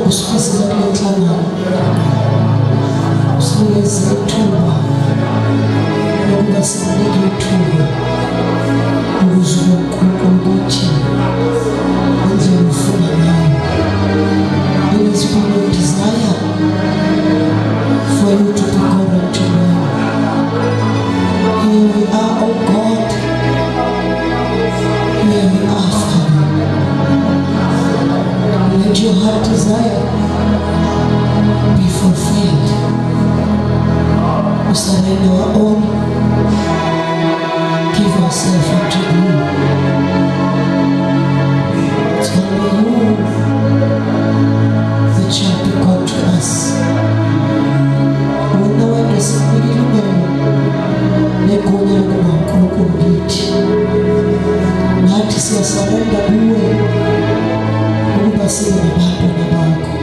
Usifisile kule nhlangano, usinikeze ithuba lokuba sikunike ithuba ukuze ube uNkulunkulu kithi ngendlela ufuna ngayo. It has been your desire for you to be God unto men. Here we are, O God. Here we are, Father. Let your heart desire be fulfilled. We surrender our all, give ourselves unto you. It's only you that shall be God to us. Wena wedwa sikunika ilungelo negunya lokuba uNkulunkulu kithi. Nathi siyasurrenda kuwe ukuba sibe ngabantwana bakho.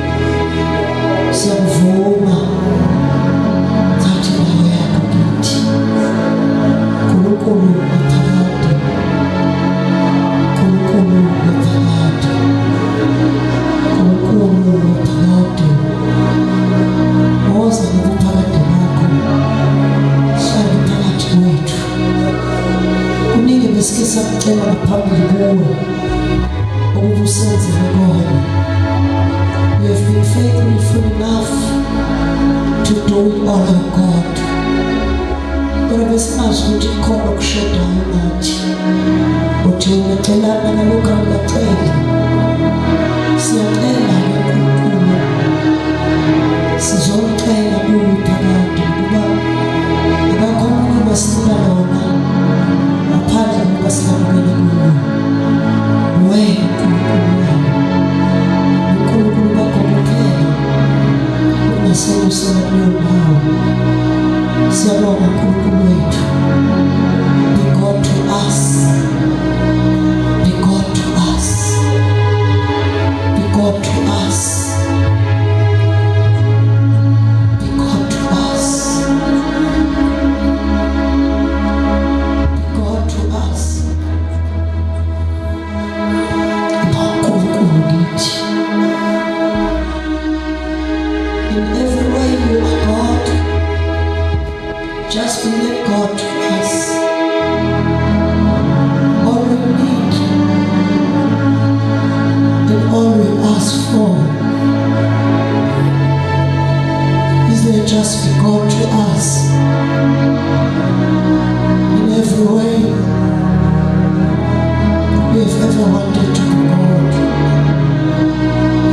Siyakuvuma, thatha indawo yakho kithi. Nkulunkulu waphakade, Nkulunkulu waphakade, Nkulunkulu waphakade, woza nobuphakade bakho, hlale phakathi kwethu. Kuningi besike sakucela ngaphambili kuwe ukuba usenzele kona. You have been faithful enough to do it all, O God. Kodwa besingazi ukuthi kukhona okushodayo ngathi. Uthi ungacelana nalokhu angikaceli. Siyacela-ke Nkulunkulu. Sizocela kuwe phakade ngoba akakho omunye ongasinika lona ngaphandle kokuba silamukele kuwe. Wena Nkulunkulu wena. uNkulunkulu bakho kuphela ungaselusela kuleyo ndawo. Siyabonga Nkulunkulu wethu. Be God to us. Be God to us. Be God to us. Be God to us. Be God to us. Iba uNkulunkulu kithi. In every way you are God. Just be that God to us. All we need and all we ask for is that just be God to us in every way we have ever wanted to be God.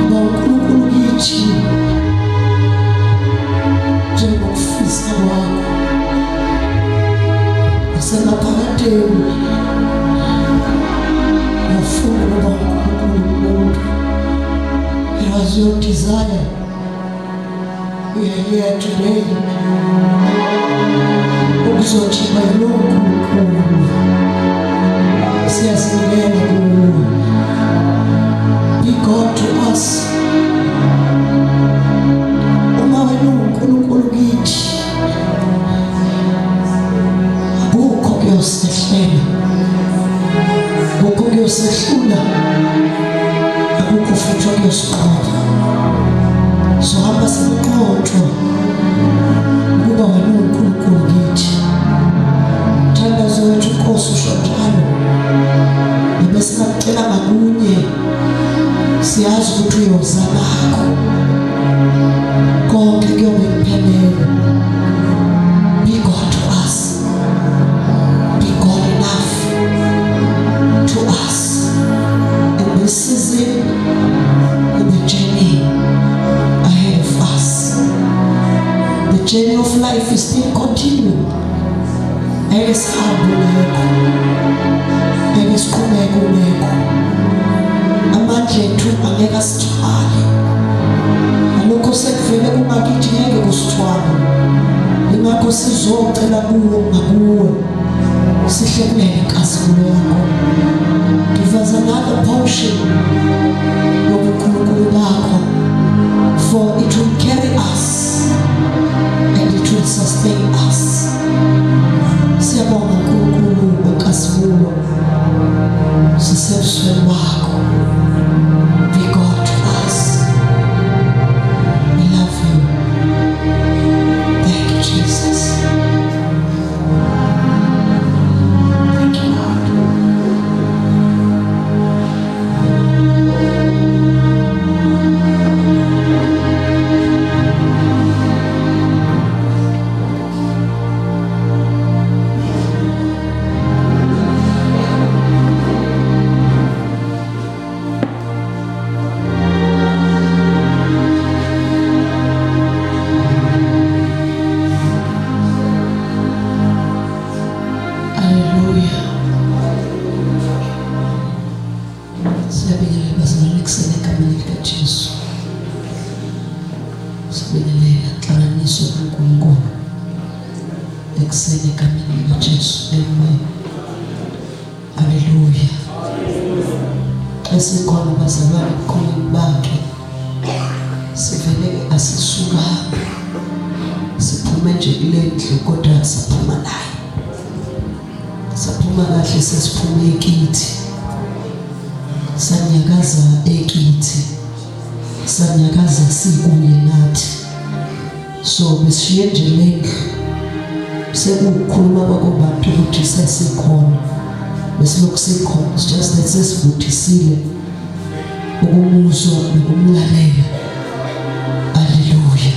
Iba uNkulunkulu kithi njengokufisa kwakho nasemaphakadeni wafuna ukuba uNkulunkulu kumuntu. It was your desire. We are here today ukuzothi bayilo uNkulunkulu, siyazinikela kuwe. Be God to us. Uma wena uNkulunkulu kithi, akukho kuyosehlela, akukho kuyosehlula, akukho futhi okuyosinqoba. Sohamba sibuqotho ukuba wena uNkulunkulu kithi. Mthandazo wethu Nkosi usho njalo. Noma singakucela ngakunye, siyazi ukuthi uyoza nakho konke, kuyobe kuphelele. Be God to us. Be God enough to us in this season, in the journey ahead of us. The journey of life is still continuing. Ngeke sihambe ungekho, ngeke siqhubeke ungekho. Amandla ethu angeke asithwale, nalokho sekuvele kungakithi ngeke kusithwale. Ingakho sizocela kuwe, ngakuwe sihlekulele inkazimulo yakho. Give us another portion yobunkulunkulu bakho, for it will carry us and it will sustain us. Siyabonga Nkulunkulu wenkazimulo, sisebusweni bakho. Be God to us. Isiphakamiso kuNkulunkulu ekuseni egameni likaJesu. Amen. Haleluya. Esikhona bazalwane ebukhoneni bakhe sivele asisukanga siphume nje kule ndlu kodwa saphuma naye saphuma kahle sesiphume ekithi sanyakaza ekithi sanyakaza sikuye nathi so besishiye nje le ndlu sekuwukukhuluma kwakobantu ukuthi sesikhona besilokhu sikhona it's just that sesivuthisile ukumuzwa nokumlalela aleluya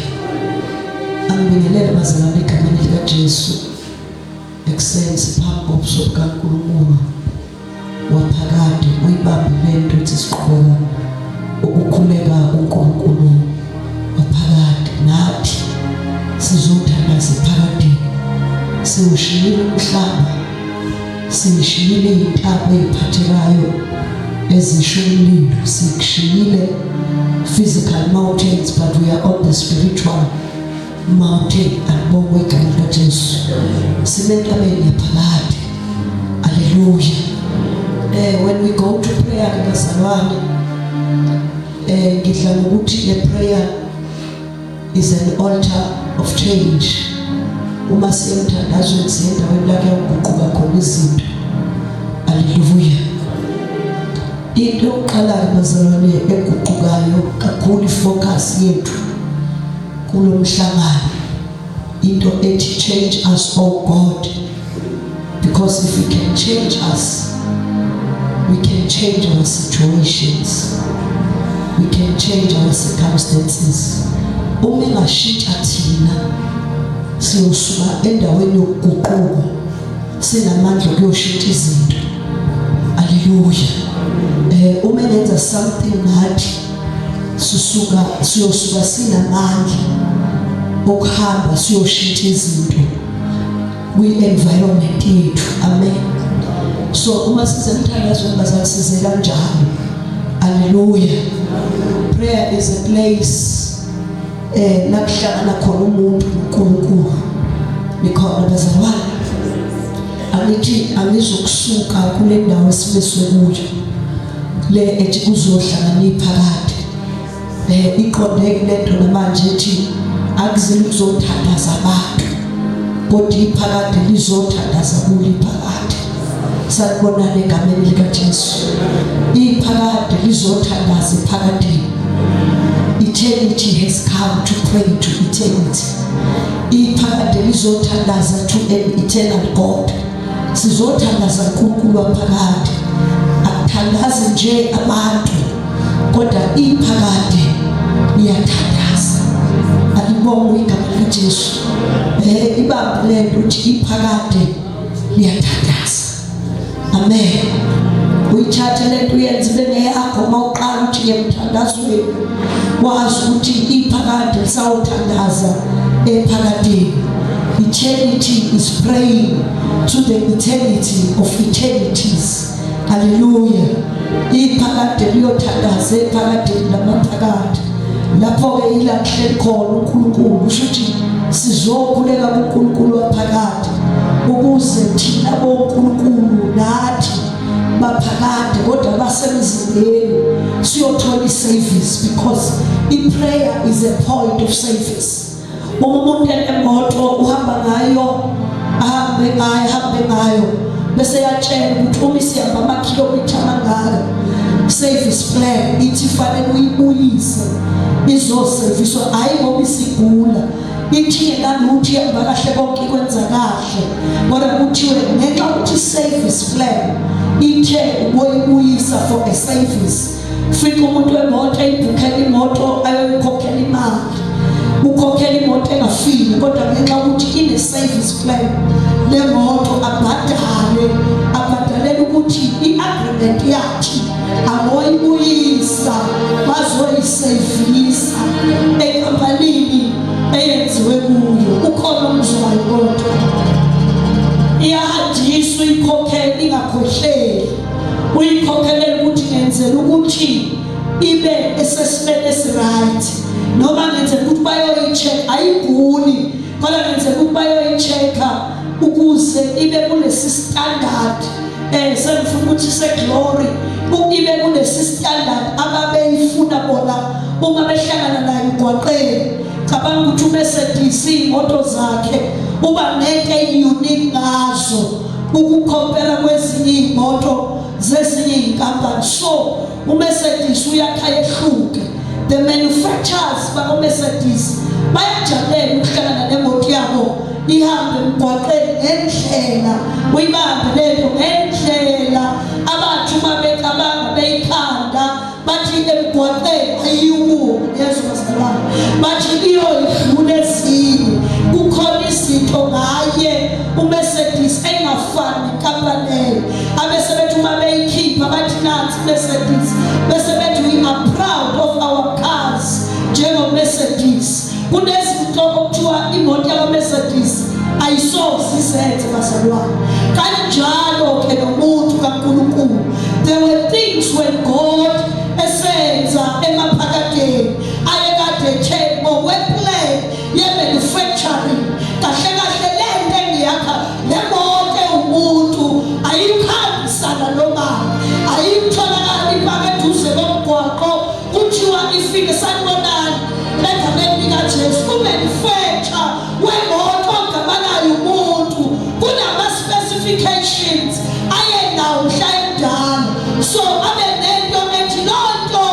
angibingelele bazalwane egameni likaJesu ekuseni siphambi kobuso bukaNkulunkulu waphakade uyibambe lento ethi siqhubeka ukukhuleka kuNkulunkulu waphakade nathi sizothandaza ephakadeni siwushiyile umhlaba siyishiyile iy'ntaba ey'phathekayo ezisho umlilo sikushiyile physical mountains but we are on the spiritual mountain alibongwe igama likaJesu simentabeni yaphakade haleluya eh when we go to prayer bazalwane eh ngidla ngokuthi le prayer is an altar of change uma siye emthandazweni siye endaweni la kuyaguquka khona izinto haleluya into yokuqala-ke bazalwane eguqukayo kakhulu ifocus yethu kulo mhlangano into ethi change us oh God because if we can change us we can change our situations we can change our circumstances uma ingashintsha thina siyosuka endaweni yokuguquka sinamandla okuyoshintsha izinto haleluya eh uma engenza something ngathi sisuka siyosuka sinamandla okuhamba siyoshintsha izinto kwi-environment yethu amen so uma size emthandazweni bazali size kanjalo haleluya prayer is a place eh la kuhlangana khona umuntu noNkulunkulu nikhona bazalwane angithi angizokusuka kule ndawo esimiswe kuyo le ethi kuzohlangana iphakade eh iqonde lento namanje ethi akuzile ukuzothandaza abantu kodwa iphakade lizothandaza kulo iphakade sanibonani egameni likaJesu iphakade lizothandaza ephakadeni eternity has come to pray to eternity iphakade lizothandaza to an eternal God sizothandaza uNkulunkulu waphakade akuthandazi nje abantu kodwa iphakade liyathandaza alibongwe igama likaJesu eh ibambe lento uthi iphakade liyathandaza amen uyithathe lento uyenze ibe ngeyakho uma uqala uthi ngemthandazweni wazi ukuthi iphakade lisawuthandaza ephakadeni eternity is praying to the eternity of eternities haleluya iphakade liyothandaza ephakadeni lamaphakade lapho-ke ila kuhleli khona uNkulunkulu kusho ukuthi sizokhuleka kuNkulunkulu waphakade ukuze thina boNkulunkulu nathi baphakade kodwa basemzimbeni siyothola i-service because i-prayer is a point of service uma umuntu enemoto uhamba ngayo ahambe ngayo ahambe ngayo bese yatshela ukuthi uma isihamba amakhilomitha amangaka service plan ithi fanele uyibuyise izoserviswa hhayi ngoba isigula ithi ngekalutho ihamba kahle konke ikwenza kahle kodwa kuthiwe ngenxa yokuthi service plan ithe uboyibuyisa for a service fika umuntu wemoto eyibhukhela imoto ayoyikhokhela imali ukhokhela imoto engafile kodwa ngenxa yokuthi ine-service plan le moto abhadale abhadalele ukuthi i-agreement yathi angoyibuyisa bazoyisevisa enkampanini eyenziwe kuyo ukhona umzwayo kodwa iyahanjiswa uyikhokhele ingakhohleli uyikhokhelela ukuthi ngenzela ukuthi ibe esesimeni esiright noma ngenzela ukuthi bayoyi-check ayiguli ize ibe kulesi standard sengifuna ukuthi se-glory, ibe kulesi standard ababeyifuna bona uma behlangana nayo emgwaqeni. Cabanga ukuthi uMercedes, iy'moto zakhe, uba nento eyi-unique ngazo uku-compare kwezinye iy'moto zezinye iy'nkampani. So uMercedes uyakha yehluke. The manufacturers bako-Mercedes bayajabulela ukuhlangana nemoto yabo ihambe emgwaqeni ngendlela, uyibambe lento ngendlela abathi uma becabanga beyikhanda bathi emgwaqeni ayiyukumi. Yezwa bazalwane, bathi iyoyidlula ezinye. Kukhona izinto ngaye uMercedes engafani nenkampani leyo, abese bethi uma beyikhipha bathi nansi Mercedes, bese bethi we are proud of our cars njengo-Mercedes. Kunezinto okuthiwa imoto yakwa-Mercedes ayisoze izenze, bazalwane. Kanjalo-ke nomuntu kaNkulunkulu, there were things when God esenza emaphakadeni ayekade ethe ngokwe-plan ye-manufacturing, kahle kahle le nto engiyakha, le moto ewumuntu, ayikuhambisana nomali, ayikutholakala ipaka eduze komgwaqo kuthiwa ifike sanibonani egameni likaJesu. Ku-manufacture wemoto ogama layo umuntu kunama-specifications ayenawo mhla emdala, so abe nento ethi loo nto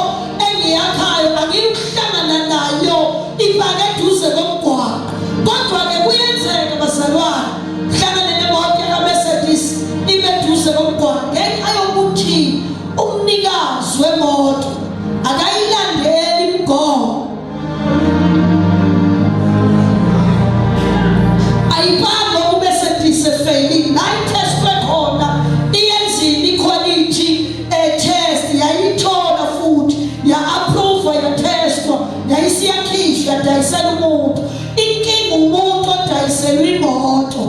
engiyakhayo angiyikuhlangana nayo ipake eduze komgwaqo. Kodwa-ke kuyenzeka, bazalwane, hlangane nemoto yakaMercedes ibe eduze komgwaqo ngenxa yokuthi umnikazi wemoto akayilandeli imigomo, ayipanga uMercedes e-failing la i-testwe khona, iyenzile i-quality test, yayithola futhi ya-approve, yatestwa, yayisiyakhishwa, yadayisela umuntu. Inkinga umuntu odayiselwa imoto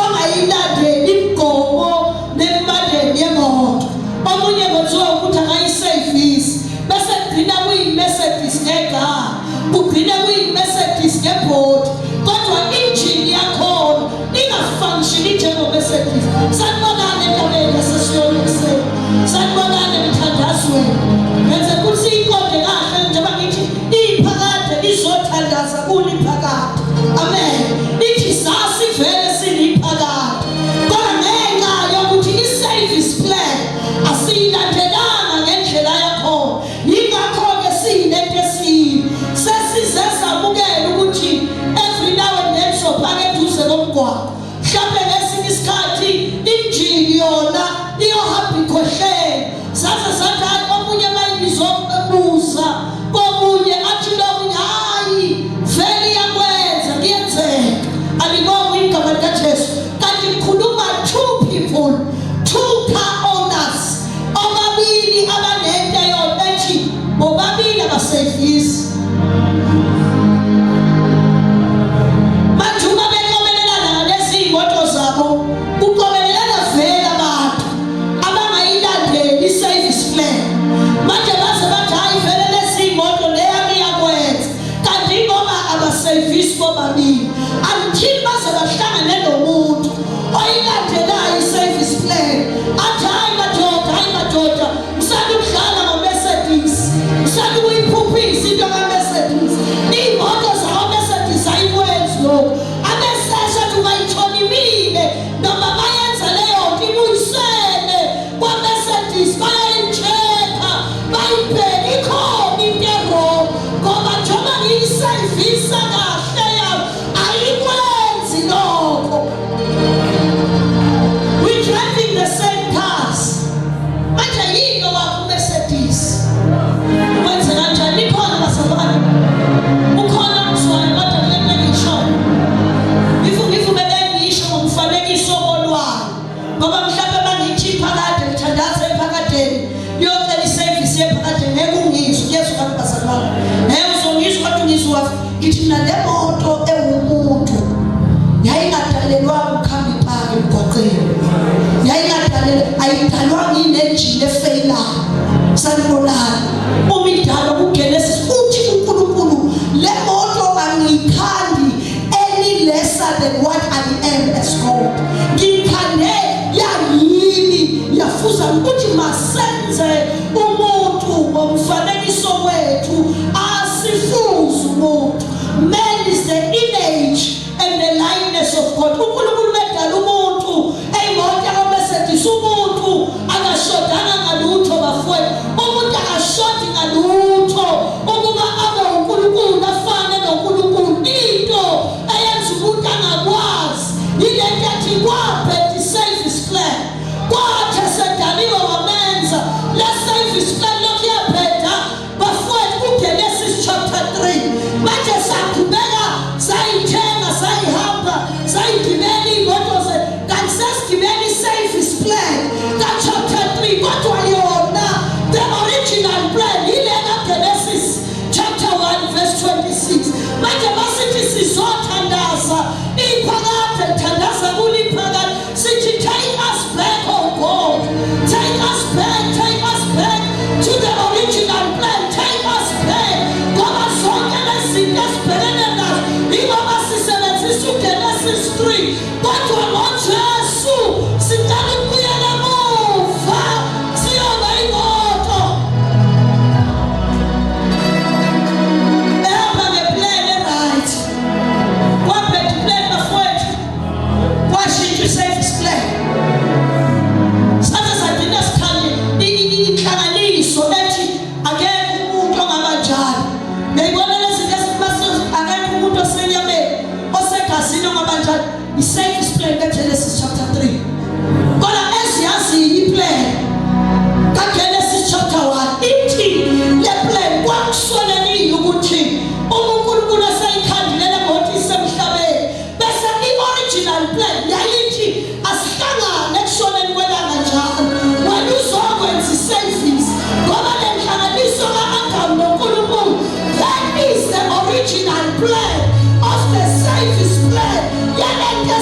ongayilandeli imigomo nemibandela yemoto. Omunye kuthiwa ukuthi akayisevisi, bese kugcina kuyi-Mercedes ngegama, kugcine kuyi-Mercedes ngebhodi, kodwa injini yakhona inga-functioni njengo-Mercedes. Sanibonani entabeni yasesiyoni ekuseni, sanibonani emthandazweni. Ngenze ukuthi iyiqonde kahle njengoba ngithi iphakade lizothandaza kuliphakade. Amen. Ithi sasivele siliphakade, kodwa ngenxa yokuthi i-service plan asiyilandelanga ngendlela yakhona, yingakho-ke siyilento esiyiyo. Sesize samukela ukuthi every now and then sophaka eduze komgwaqo, mhlawumbe ngesinye isikhathi injini yona iyohamba ikhohlele. Saze sathi hayi, omunye mayibizobuza komunye athi lomunye hayi, vele iyakwenza, kuyenzeka. Alibonge igama likaJesu. Kanti ngikhuluma two people, two car owners, obabili abanento eyodwa ethi bobabili abasevisi. Manje uma beqobelelana ngalezi iy'moto zabo, kuqobelelana vele abantu abangayilandeli i-service plan. Manje baze bathi hayi, vele lezi iy'moto leyami iyakwenza, kanti ngoba abasevisi bobabili until baze bahlangane nomuntu oyilandelayo i-service plan, athi hayi madoda, hayi madoda, usanda ukudlala ngo-Mercedes, usanda ukuyiphuphisa into ka-Mercedes, iy'moto zakwa-Mercedes ayikwenzi lokhu. Abesesha athi ungayithola imile noma bayenza leyo nto, ibuyisele kwa-Mercedes, bayayi-check-a, bayibheke ikhona into e-wrong, ngoba njengoba ngiyisevisa kahle yami ayikwenzi. of God. UNkulunkulu medala umuntu eyimoto yakaMercedes, umuntu akashodanga ngalutho bafowethu. Umuntu akashodi ngalutho ukuba abe uNkulunkulu, afane noNkulunkulu. Into eyenza umuntu angakwazi yile nto ethi kwabheda i-service plan. Kwathi esedaliwe wamenza le service plan, lokhu yabheda bafowethu kuGenesis chapter 3. Manje saqhubeka, sayithenga, sayihamba, sayigibela iy'moto, kanti sesigibela i-service plan ka-chapter 3, kodwa yona the original plan yile kaGenesis chapter 1 verse 26. Manje masithi sizothandaza iphakade, thandaza kuliphakade, sithi, "Take us back, oh God, take us back, take us back to the original plan, take us back," ngoba zonke lezi zinto esibhekene nazo ingoba sisebenzisa uGenesis 3, kodwa ngoJesu sicela ukubuyela emuva siyoba imoto ehamba ngeplan e-right. Kwabheda iplan bafowethu, kwashintsha i-service plan, saze sagcina sikhanye inhlanganiso ethi akekho umuntu ongaba njalo. Uyayibona lezi zinto esithi akekho umuntu osenyameni, osegazini ongaba njalo, i-service plan kaGenesis chapter 3. Kodwa eziyaziyo iplan kaGenesis chapter 1 ithi le plan kwakusolekile ukuthi uma uNkulunkulu eseyikhandile le moto isemhlabeni, bese i-original plan yayithi asihlangane ekushoneni kwelanga njalo, wena uzokwenza i-service, ngoba le nhlanganiso ka-Adamu noNkulunkulu, that is the original plan of the service plan yalento.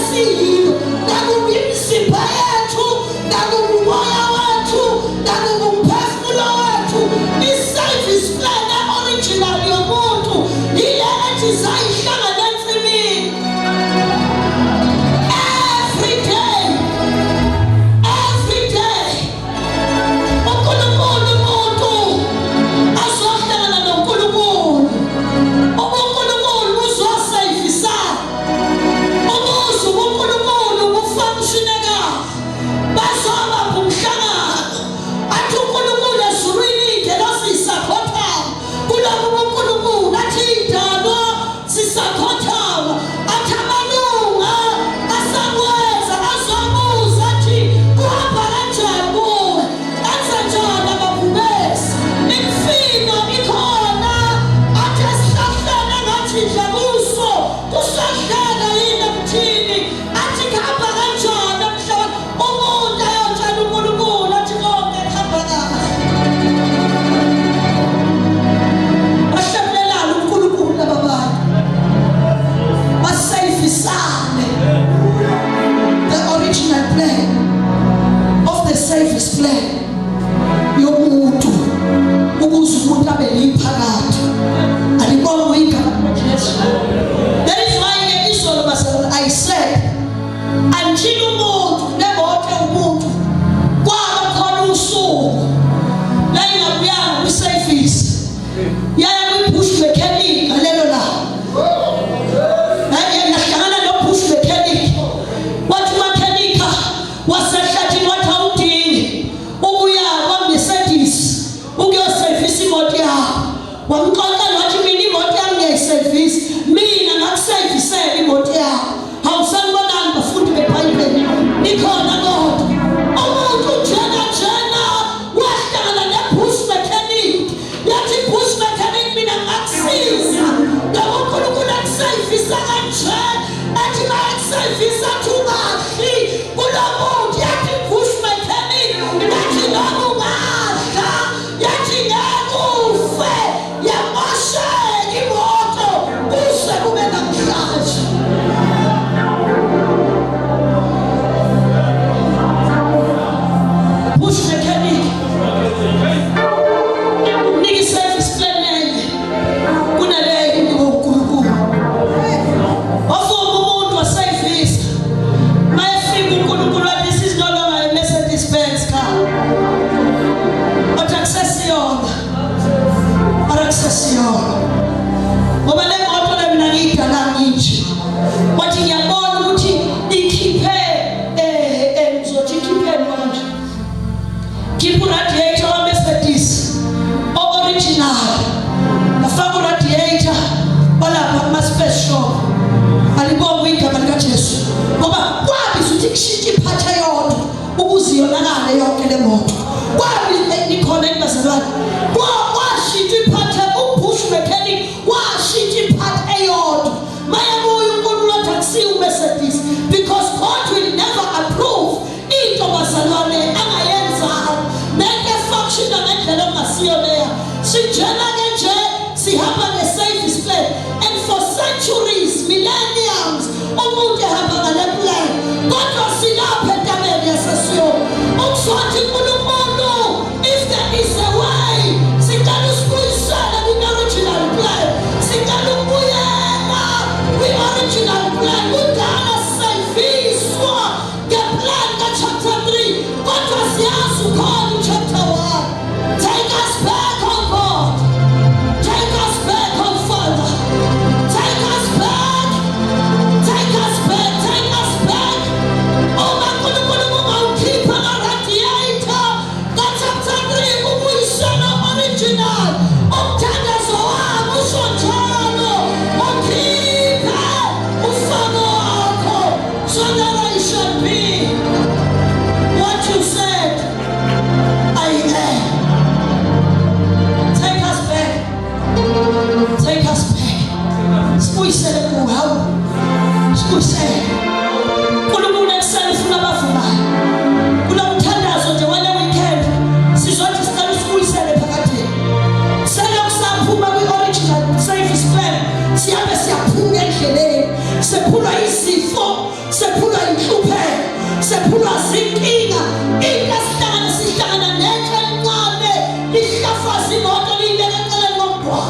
So that I shall be what you said I am. Take us back. Take us back. Sibuyisele kuwe, hawu. Sibuyisele. uNkulunkulu ekuseni ufuna abavumayo. Kulo mthandazo nje wale weekend sizothi sicela usibuyisele phakathini. Selokhu saphuma kwi-original service plan siyabe siyaphuma endleleni, sephulwa izifo, sephulwa inhlupheko, sephulwa zinkinga. Into esihlangana sihlangana netshe elincane lihlafaza imoto liyibeka eceleni komgwaqo,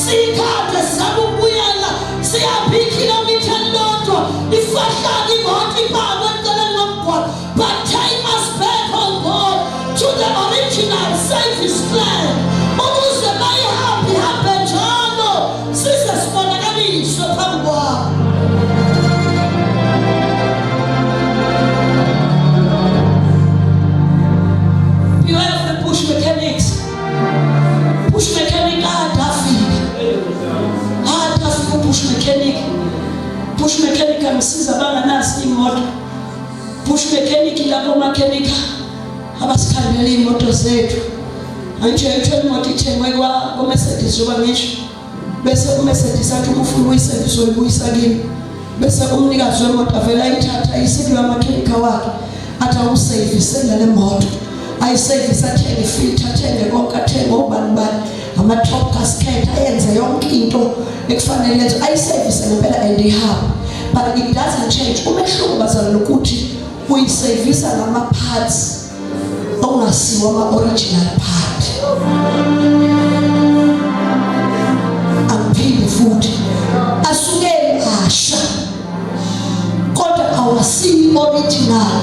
siyikhande sizama ukubuyela, siyaphi ikhilomitha elilodwa ifahlaka imoto ibambe eceleni komgwaqo. But take us back, oh God, to the original service plan, ukuze bayihambe ihambe njalo size sibonakaliswe phambi kwakho. Beware of the bush mechanics. Bush mechanic ade afika, ade afika ubush mechanic. Bush mechanic angisiza banganazi imoto. Bush mechanic lapho makhenika abasikhandela iy'moto zethu. Manje uthola imoto ithengwe kwa-Mercedes, njengoba ngisho, bese uMercedes athi uma ufuna ukuyisevisa uyibuyisa kimi, bese umnikazi wemoto avele ayithatha ayise makhenika wakhe, athi awusevisele le moto, ayisevise, athenge ifilter, athenge konke, athenge obani bani, ama-top gasket, ayenze yonke into ekufanele yenze, ayisevise ngempela and ihambe. But it doesn't change umehluko, bazalwane, ukuthi uyisevisa ngama-parts ongasiwo ama-original part. Angiphinde futhi, asuke asha kodwa awasiyi original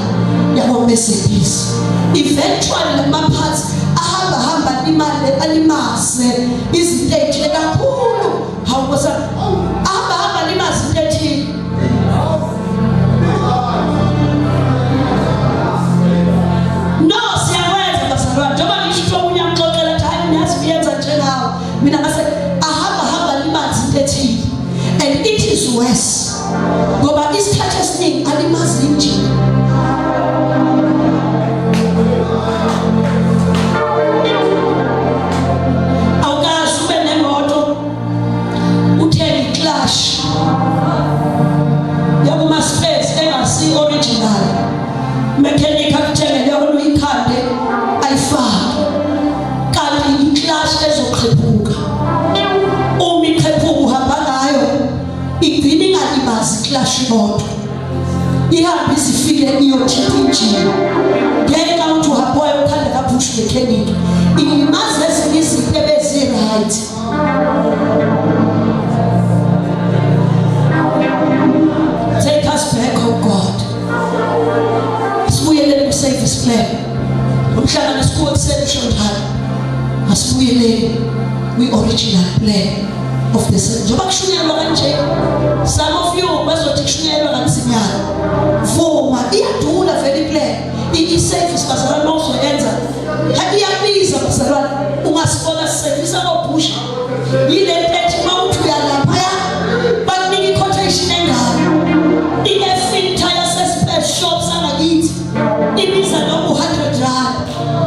yabo Mercedes. Eventually lama parts ahamba hamba alimale, alimaze izinto ezithile kakhulu. Hawu nkosi, ahamba hamba alimaze into ethile. No, siyakwenza bazalwane, njengoba ngisho ukuthi omunye amxoxela athi, "Hayi, ngiyazi kuyenza njengawe." Mina ngase ahamba hamba limaze into ethile, and it is worse ngoba isikhathi esiningi alimazi injini. Awukazi ube nemoto uthenge iclutch yakuma-space engasi original, mechanic akuthengele yona, uyikhande ayifake, kanti iclutch ezoqhephuka. Uma iqhephuka uhamba ngayo, igcina ingalimazi iclutch imoto, ihambe izifike iyothinta injini ngenxa ukuthi uhamba wayokhanda kabush mechanic, ilimaza ezinye izinto ebezi-right. Take us back, oh God. Sibuyeleni ku-service plan. Umhlangano esikuwo ekuseni usho njalo, asibuyeleni kwi-original plan of the service. Njengoba kushunyelwa kanje, some of you bazothi kushunyelwa kanzinyana. Vuma, iyadula vele iplan, i-service, bazalwane. Uma uzoyenza, iyabiza, bazalwane. Ungasibona sisevisa kobush, yile nto ethi uma uthi uyalaphaya bakunika i-quotation engaka. Ine-filter yase-space shop sangakithi ibiza noma u-R100.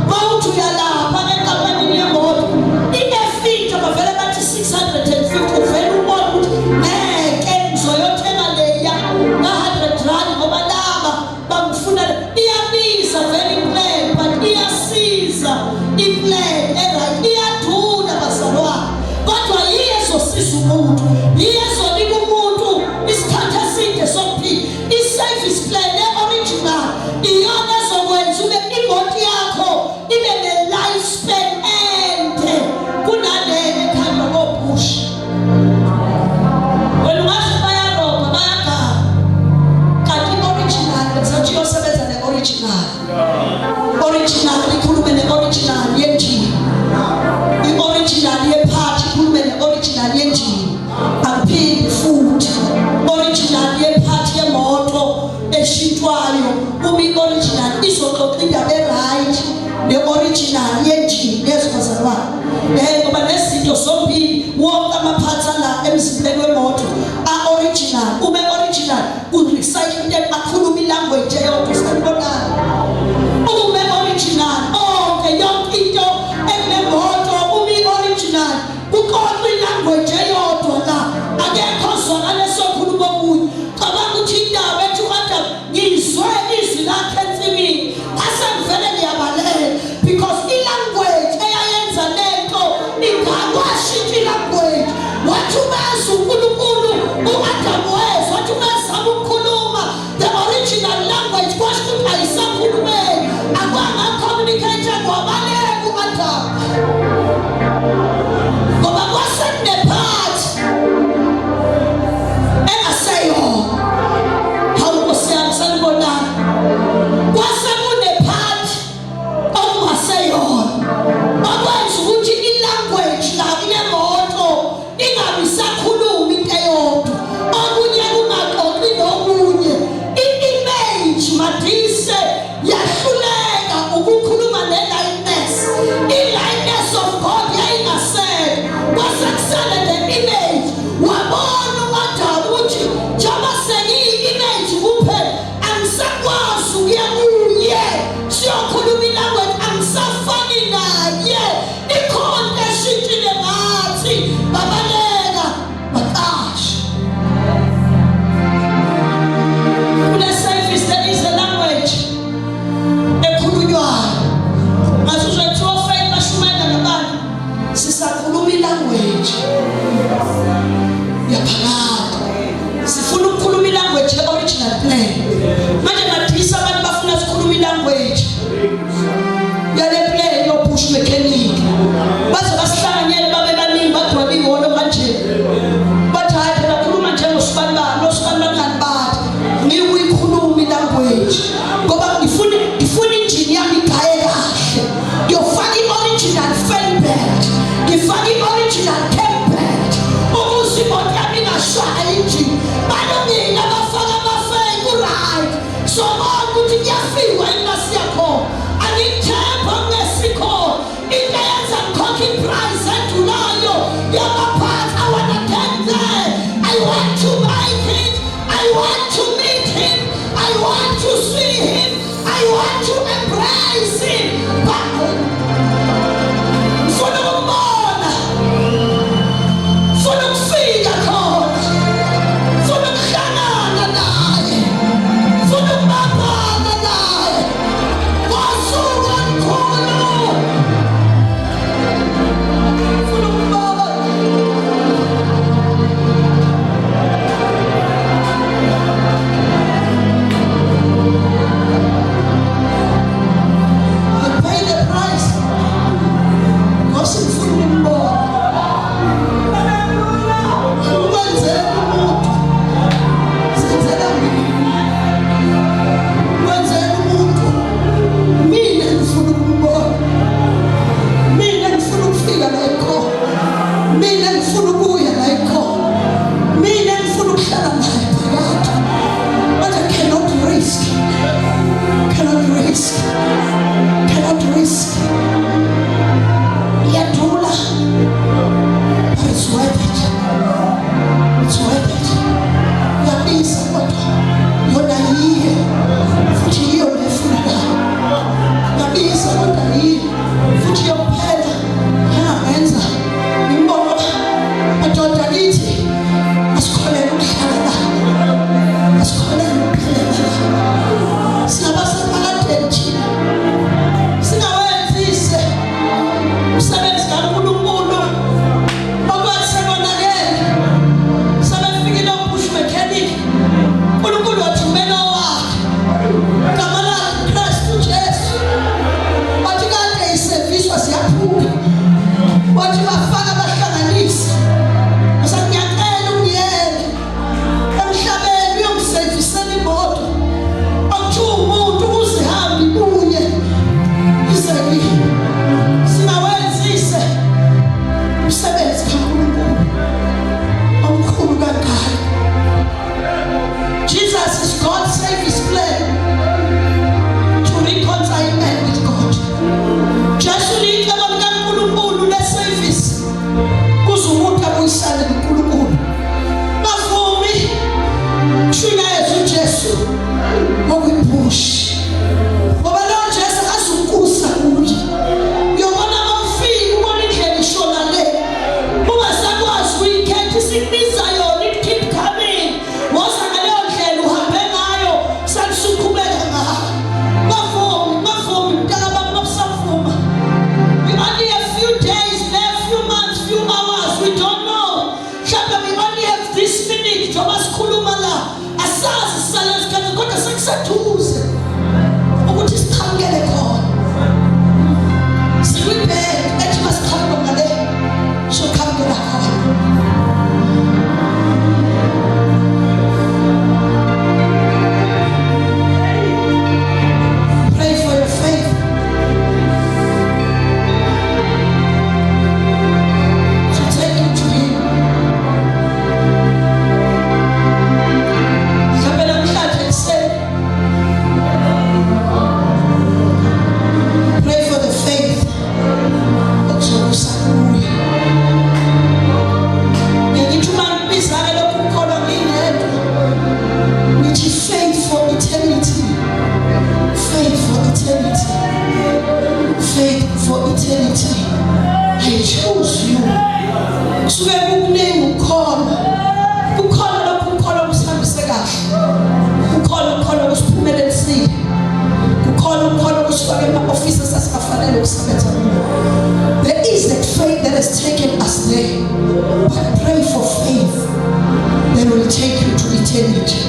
Uma uthi uyalapha enkampanini yemoto, ine-filter bavele bathi 650. Uvele ubone ukuthi ngeke, ngizoyothenga leya nga-R100 ngoba laba bangifuna. Iyabiza vele iplan, but iyasiza iplan e-right. Iyadula bazalwane, kodwa yiyo ezosiza umuntu, yiyo ezonika umuntu isikhathi eside sokuphila. I-service plan e-original iyona ezokwenza ube imoto yakho ibe ne-life span ende kunale ekhandwa kobush. Wena ungathi bayarobha, bayaganga, kanti i-original bekusathi iyosebenza ne-original. Original ikhulume ne-original yenjini, i-original yepart ikhulume ne-original yenjini. Akuphindi futhi, original yepart yemoto eshintshwayo, uma i-original izoxoxa indaba e-right ne-original yenjini yezibazalwane, ngoba nezinto zombili, wonke ama-parts ala emzimbeni wemoto a-original. Uma e-original, ku-recycle into akhulume. Jesu okwibush, ngoba lowo Jesu azukusa kuye. Uyobona uma ufika ubona indlela ishona le, ungasakwazi ukuyikhetha, isikubiza yona, it keep coming. Woza ngaleyo ndlela uhambe ngayo, salisuqhubeka ngayo. Bavumi, bavumi mntaka baba, babusavuma. We only have few days left, few months, few hours, we don't know. Mhlawumbe we only have this minute njengoba sikhuluma la, asazi sisale isikhathi, kodwa sekuseduze ukuthi siqhamukele khona. Sikwibhek ethi masiqhamuka ngale, soqhamukela khona. Pray for your faith to take you to him. Mhlawumbe namhlanje ekuseni, pray for the faith okuzokusa kuye. Ngithi uma ngibiza-ke lokhu kukholwa ngingedwa, ngithi faith for eternity, faith for eternity, faith for eternity. I choose you. Kusuke kukuningi ukukholwa. Kukhona lokhu ukukholwa kusihambise kahle, kukhona ukukholwa kusiphumelelisile, kukhona ukukholwa kusifake ema-ofisi esasingafanele ukusebenza kuwo. There is that faith that has taken us there, but pray for faith that will take you to eternity.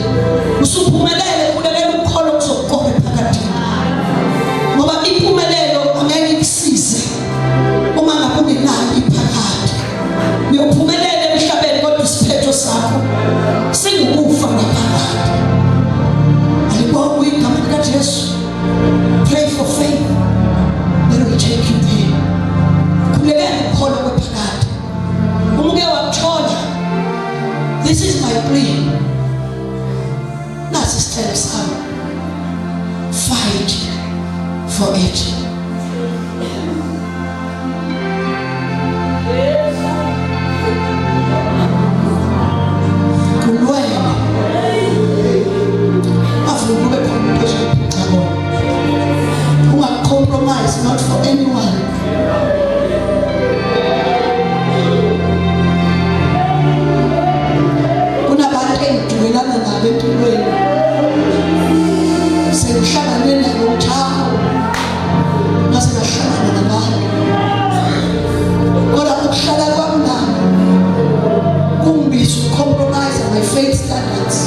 Usuphumelele, khulekela ukukholwa kuzokuqoba ephakathini, ngoba impumelelo angeke ikusize uma ngabe ungenayo iphakade. Uyophumelela emhlabeni, kodwa isiphetho sakho singukufa ngaphakade. Alibongwe igama likaJesu. Pray for faith that will take you there. Khulekela ukukholwa kwephakade. Uma uke wakuthola, this is my plea, nasi isicelo sami, fight for it. Kulwele, avuke kube khona umuntu ozoyiphuca kona. Ungacompromise, not for anyone. Kunabantu engidukelana nabo empilweni, sengihlangane nabo mthamo, ngase ngahlangana nabantu, kodwa ukuhlala kwami nabo kungibiza ukucompromise my faith standards.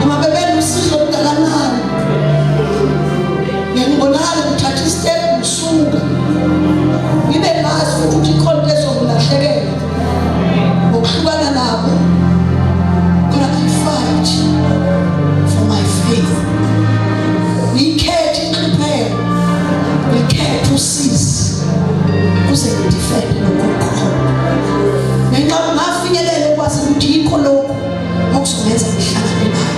Noma bebelusizo olungakanani, ngiyangibonakala ngithatha istep, ngisuka ngibe ngazi futhi ukuthi ikhona into ezongilahlekela ngokuhlukana nabo, kodwa I fight for my faith. Ngiyikhethe inhlupheko, ngikhethe usizi kuze ngidefende lokhu kukhona, ngenxa ngafinyelela ukwazi ukuthi yikho lokhu okuzongenza ngihlangane nayo.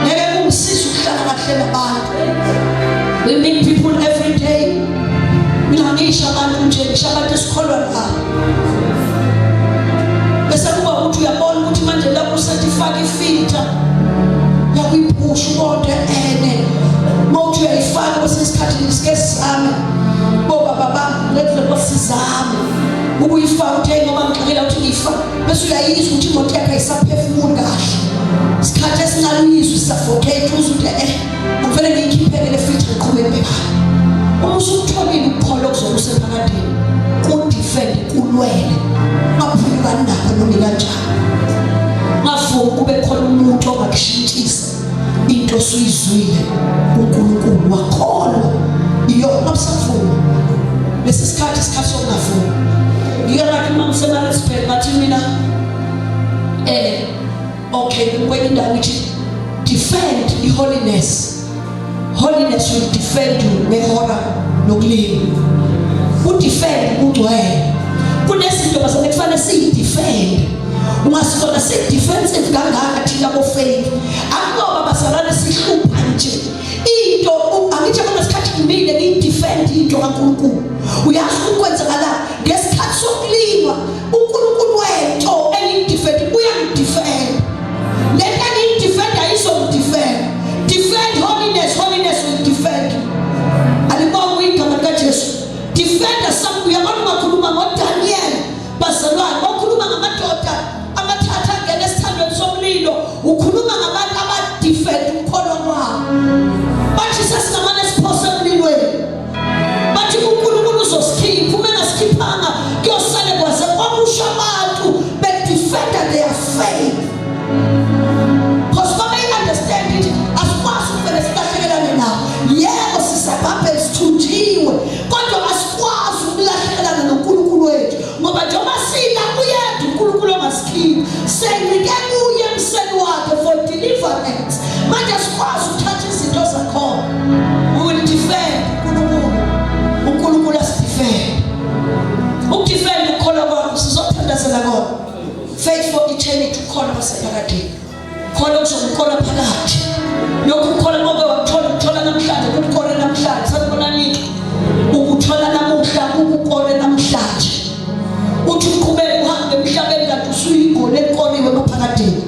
Ngeke kungisize ukuhlala kahle nabantu. We meet people every day. Mina ngisho abantu nje, ngisho abantu esikholwa nabo, bese kuba ukuthi uyabona ukuthi manje lapho usethi faka ifilter yakuyiphusha ubonde ene, mawuthi uyayifaka kwesinye isikhathi, sike sizame bobaba bami lendlela, sizame ukuyifaka, uthi hey, ngoba ngixakela ukuthi ngiyifaka, bese uyayizwa ukuthi imoto yakhe ayisaphefumuli kahle. Isikhathi esincane uyizwe isuffocate, uzwe ukuthi akufanele ngiyikhiphele le filter, ngiqhubeke ngibhekane. Uma usukutholile ukukholwa okuzokusa ephakadeni, kudefend, kulwele, ungaphulukani nakho noma kanjani. Ungavumi kube khona umuntu ongakushintshisa into osuyizwile uNkulunkulu wakholwa iyo. Ungabusavuma lesi sikhathi, isikhathi sokungavumi. Ngike ngathi uma ngiseMaritzburg, ngathi mina okay, kwenye indawo ithi defend i-holiness, holiness will defend you ngehora lokulima. Udefend ungcwele. Kunezinto bazalwane kufanele siyidefend. Ungasibona si-defensive kangaka thina bo-faith, akunoba bazalwane sihlupha nje into. Angithi yabona sikhathi ngimile ngiyidefend into kaNkulunkulu, uyazi ukwenzakala ngesikhathi sokulingwa, uNkulunkulu wento engiyidefend uyangidefend. Lento engiyidefend. kuzokukora phakathi. Lokhu ukukholwa ngoba wakuthola ukuthola namhlanje kukukore namhlanje. Sanibonani ukuthola namuhla kukukore namhlanje. Uthi uqhubeke uhambe emhlabeni kanti usuyingone ekoriwe emaphakadeni.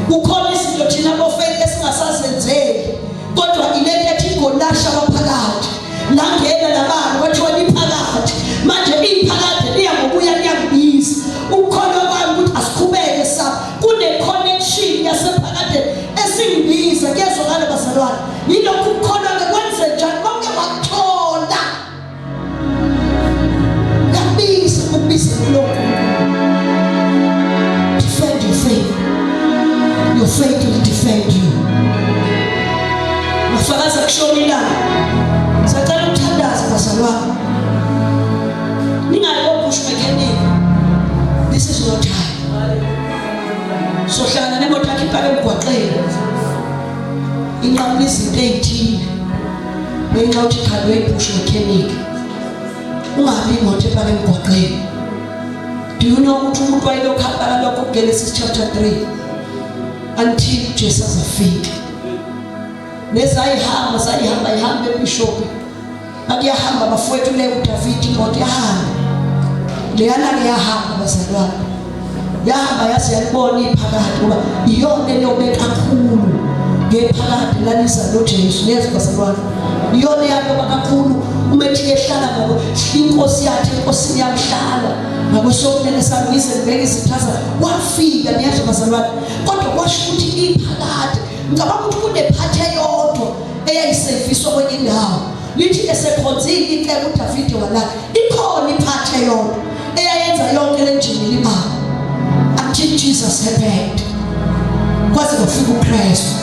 Kukhona izinto thina bofeni esingasazenzeli kodwa ilento ethi igolasha waphakathi langena labantu kwathiwa liphakathi manje iphakade liya ngokuya liyangibiza ukukholwa kwami ukuthi asiqhubeke sa kune-connection yasephakadeni esingibiza kuyezwakala bazalwane yilokhu ukukholwa-ke kwenze njani konke wakuthola Yakubiza ukubiza kulokhu. Defend your faith. Your faith will defend you. Mafakaza kushona ilanga. Sacela ukuthandaza bazalwane. Ningayi kobush mechanic. This is your time. Sohlangana nemoto yakhe ipake emgwaqeni. Inqamula izinto ezithile. Ngenxa yokuthi khalwe ibhushu mechanic. Ungabi imoto epaka emgwaqeni. Do you know ukuthi umuntu wayelokhu abala lokho kuGenesis chapter 3 until uJesu azafika. Nezayihamba sayihamba ihamba ebishop. Akuyahamba bafowethu le uDavid imoto yahamba. Leyana ke yahamba bazalwane. Yahamba yaze yalibona iphakade ngoba iyona eyobe kakhulu ngephakade lalisa noJesu niyezwa bazalwane. Iyona eyaloba kakhulu uma ethi ehlala ngako inkosi yathi enkosini yamhlala ngakwesokunene sami ngize ngibeke izitha zami wafika niyezwa bazalwane kodwa kwasho ukuthi iphakade ngicabanga ukuthi kunephathi eyodwa eyayiseviswa kwenye indawo lithi esekhonzile icebo uDavide walala ikhona iphathi eyodwa eyayenza yonke le njini libala until Jesus happened kwaze kwafika uKristu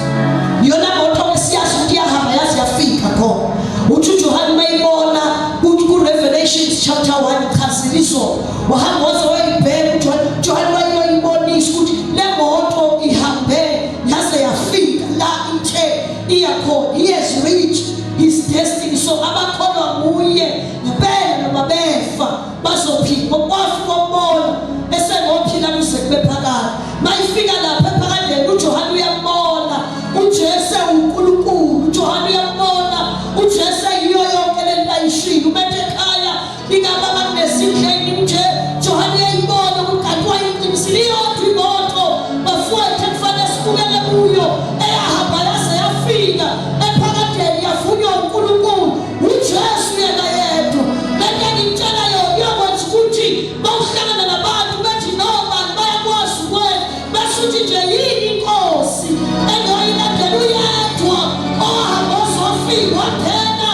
iyona moto esiyazi ukuthi iyahamba yazi yafika khona uthi uJohane mayibona kuthi ku-Revelations chapter 1 chazile izolo wahamba waze wayibheka uJohane uJohane wayibonisa ukuthi le moto ihambe yaze yafika la ithe iya khona he has reached his destiny so abakholwa nguye ngempela noma befa bazophila ngokwafika kombona esengophila kuze kube phakade mayifika lapha ephakadeni uJohane uyambona uJesu uNkulunkulu uJohane uyambona uJesu yiyo yonke lento ayishilo umethe ekhaya likababa kunesindleni nje Johane uyayibona ukuthi kanti wayiqinisile iyodwa imoto bafowethu ekufanele sibukele kuyo eyahamba yaze yafika ephakadeni yavunywa uNkulunkulu uJesu yena yedwa lento engitshela yona iyokwenza ukuthi bawuhlangana nabantu bethi nobani bayakwazi ukwenza bese uthi nje yini inkosi engoyilandela uyedwa owahamba ozofika wangena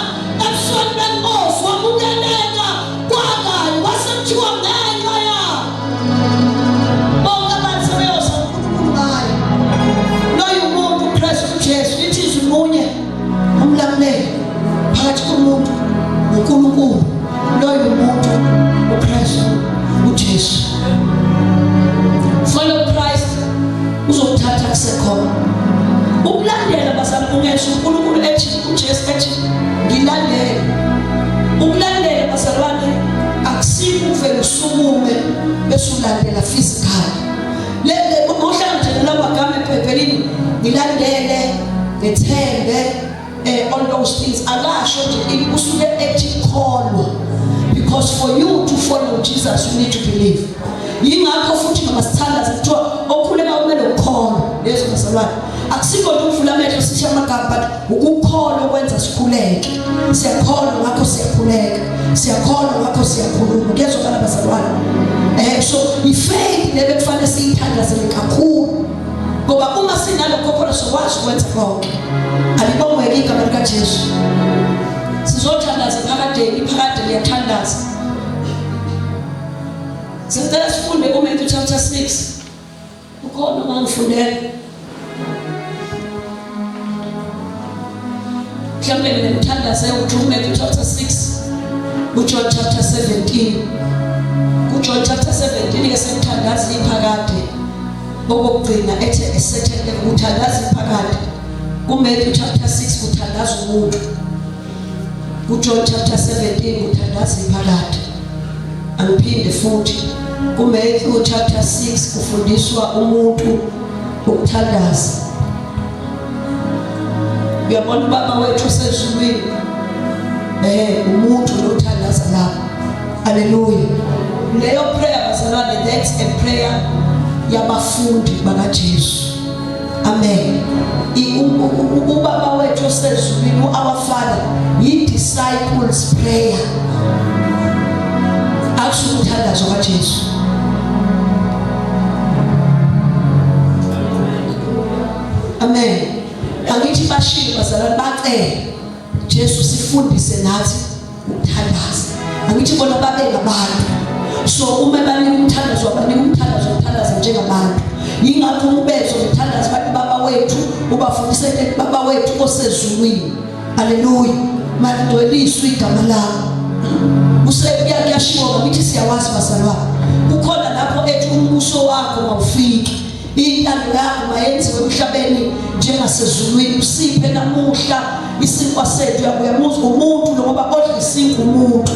ebusweni benkosi wamukeleka kwakanye kwase kuthiwa ngenxa yawo bonke abantu sebeyoza uNkulunkulu ngayo loyo umuntu uKristu uJesu lithi izwi munye umlamuleli phakathi komuntu noNkulunkulu loyo umuntu uKristu uJesu follow Christ uzokuthatha kusekhona ukulandela bazali ungesho uNkulunkulu ethi uJesu ethi ngilandele ukulandela bazalwane akusikho ukuvela usukume bese ulandela physically le ngohlanga nje lawa magama eBhayibhelini ngilandele ngethembe eh, all those things akasho nje ini usuke ethi kholwa because for you to follow Jesus you need to believe yingakho futhi noma sithandaza kuthiwa okhuleka kumele ukholwe lezo bazalwane akusikho nje ukuvula amehlo sisho amagama but ukukholwa kwenza sikhuleke siyakholwa ngakho siyakhuleka siyakholwa ngakho siyakhuluma kuyezwakala bazalwane eh so ifaith le bekufanele siyithandazele kakhulu ngoba uma sinalokho khona sokwazi ukwenza konke alibongweke igama likaJesu sizothandaza phakadeni iphakade liyathandaza sicela sifunde kuMatthew chapter 6 ukhona ongangifundela mhlawumbe mina ngithandaze ukuthi uMatthew chapter 6 uJohn chapter 17 kuJohn chapter 17 ke sekuthandaza iphakade okokugcina ethe esethele ukuthandaza iphakade kuMatthew chapter 6 kuthandaza umuntu kuJohn chapter 17 kuthandaza iphakade angiphinde futhi kuMatthew chapter 6 kufundiswa umuntu ukuthandaza. Uyabona ubaba wethu osezulwini, umuntu lothandaza lapho. Haleluya. Leyo prayer bazalwane, that's a prayer yabafundi bakaJesu. Amen. Ubaba wethu osezulwini, our Father, yi-disciples prayer. Akusho umthandazo kaJesu. Amen. Angithi bashilo bazalwane, bacela Jesu sifundise nathi ukuthandaza. Angithi bona babe ngabantu, so uma banika umthandazo, banika umthandazo, umthandazo njengabantu. Yingakho ubezo umthandazo bathi baba wethu, ubafundise ukuthi baba wethu osezulwini, haleluya, malingcweliswe igama lakho. Kuyashiwo, ngithi siyawazi bazalwane, kukhona lapho ethi umbuso wakho mawufike, intando yakho mayenziwe emhlabeni njengasezulwini, usiphe namuhla isinkwa sethu. Uyamuzwa umuntu lo, ngoba odla isinkwa umuntu.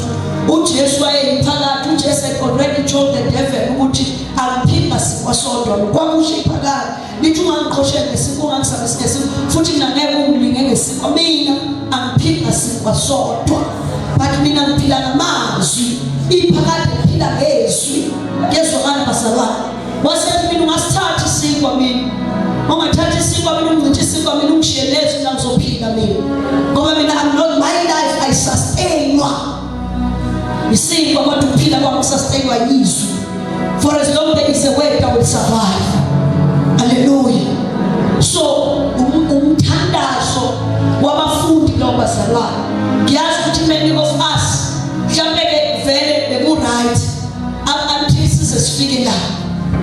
UJesu wayeyiphakathi. UJesu had already told the devil ukuthi angiphinda sinkwa sodwa. Kwakusho iphakathi lithi ungangiqhosheli ngesinkwa, ungangisabisi ngesinkwa, futhi mina ngeke ungilinge ngesinkwa. Mina angiphinda sinkwa sodwa, but mina ngiphila ngamazwi. Iphakade ngiphila ngezwi. Ngezwakala bazalwane? Wasethi mina ungasithatha isinkwa, mina ungathatha isinkwa, mina ungincithe isinkwa, mina ungishiye lezwi, mina ngizophila mina, ngoba mina I'm not, my life ayisustain-wa isinkwa, kodwa ukuphila kwami kusustainwa yizwi. For as long there is a word, I will survive. Haleluya. So umthandazo wabafundi lo bazalwane. Ngiyazi ukuthi many of us mhlawumbe ke vele beku-right up until size sifike la,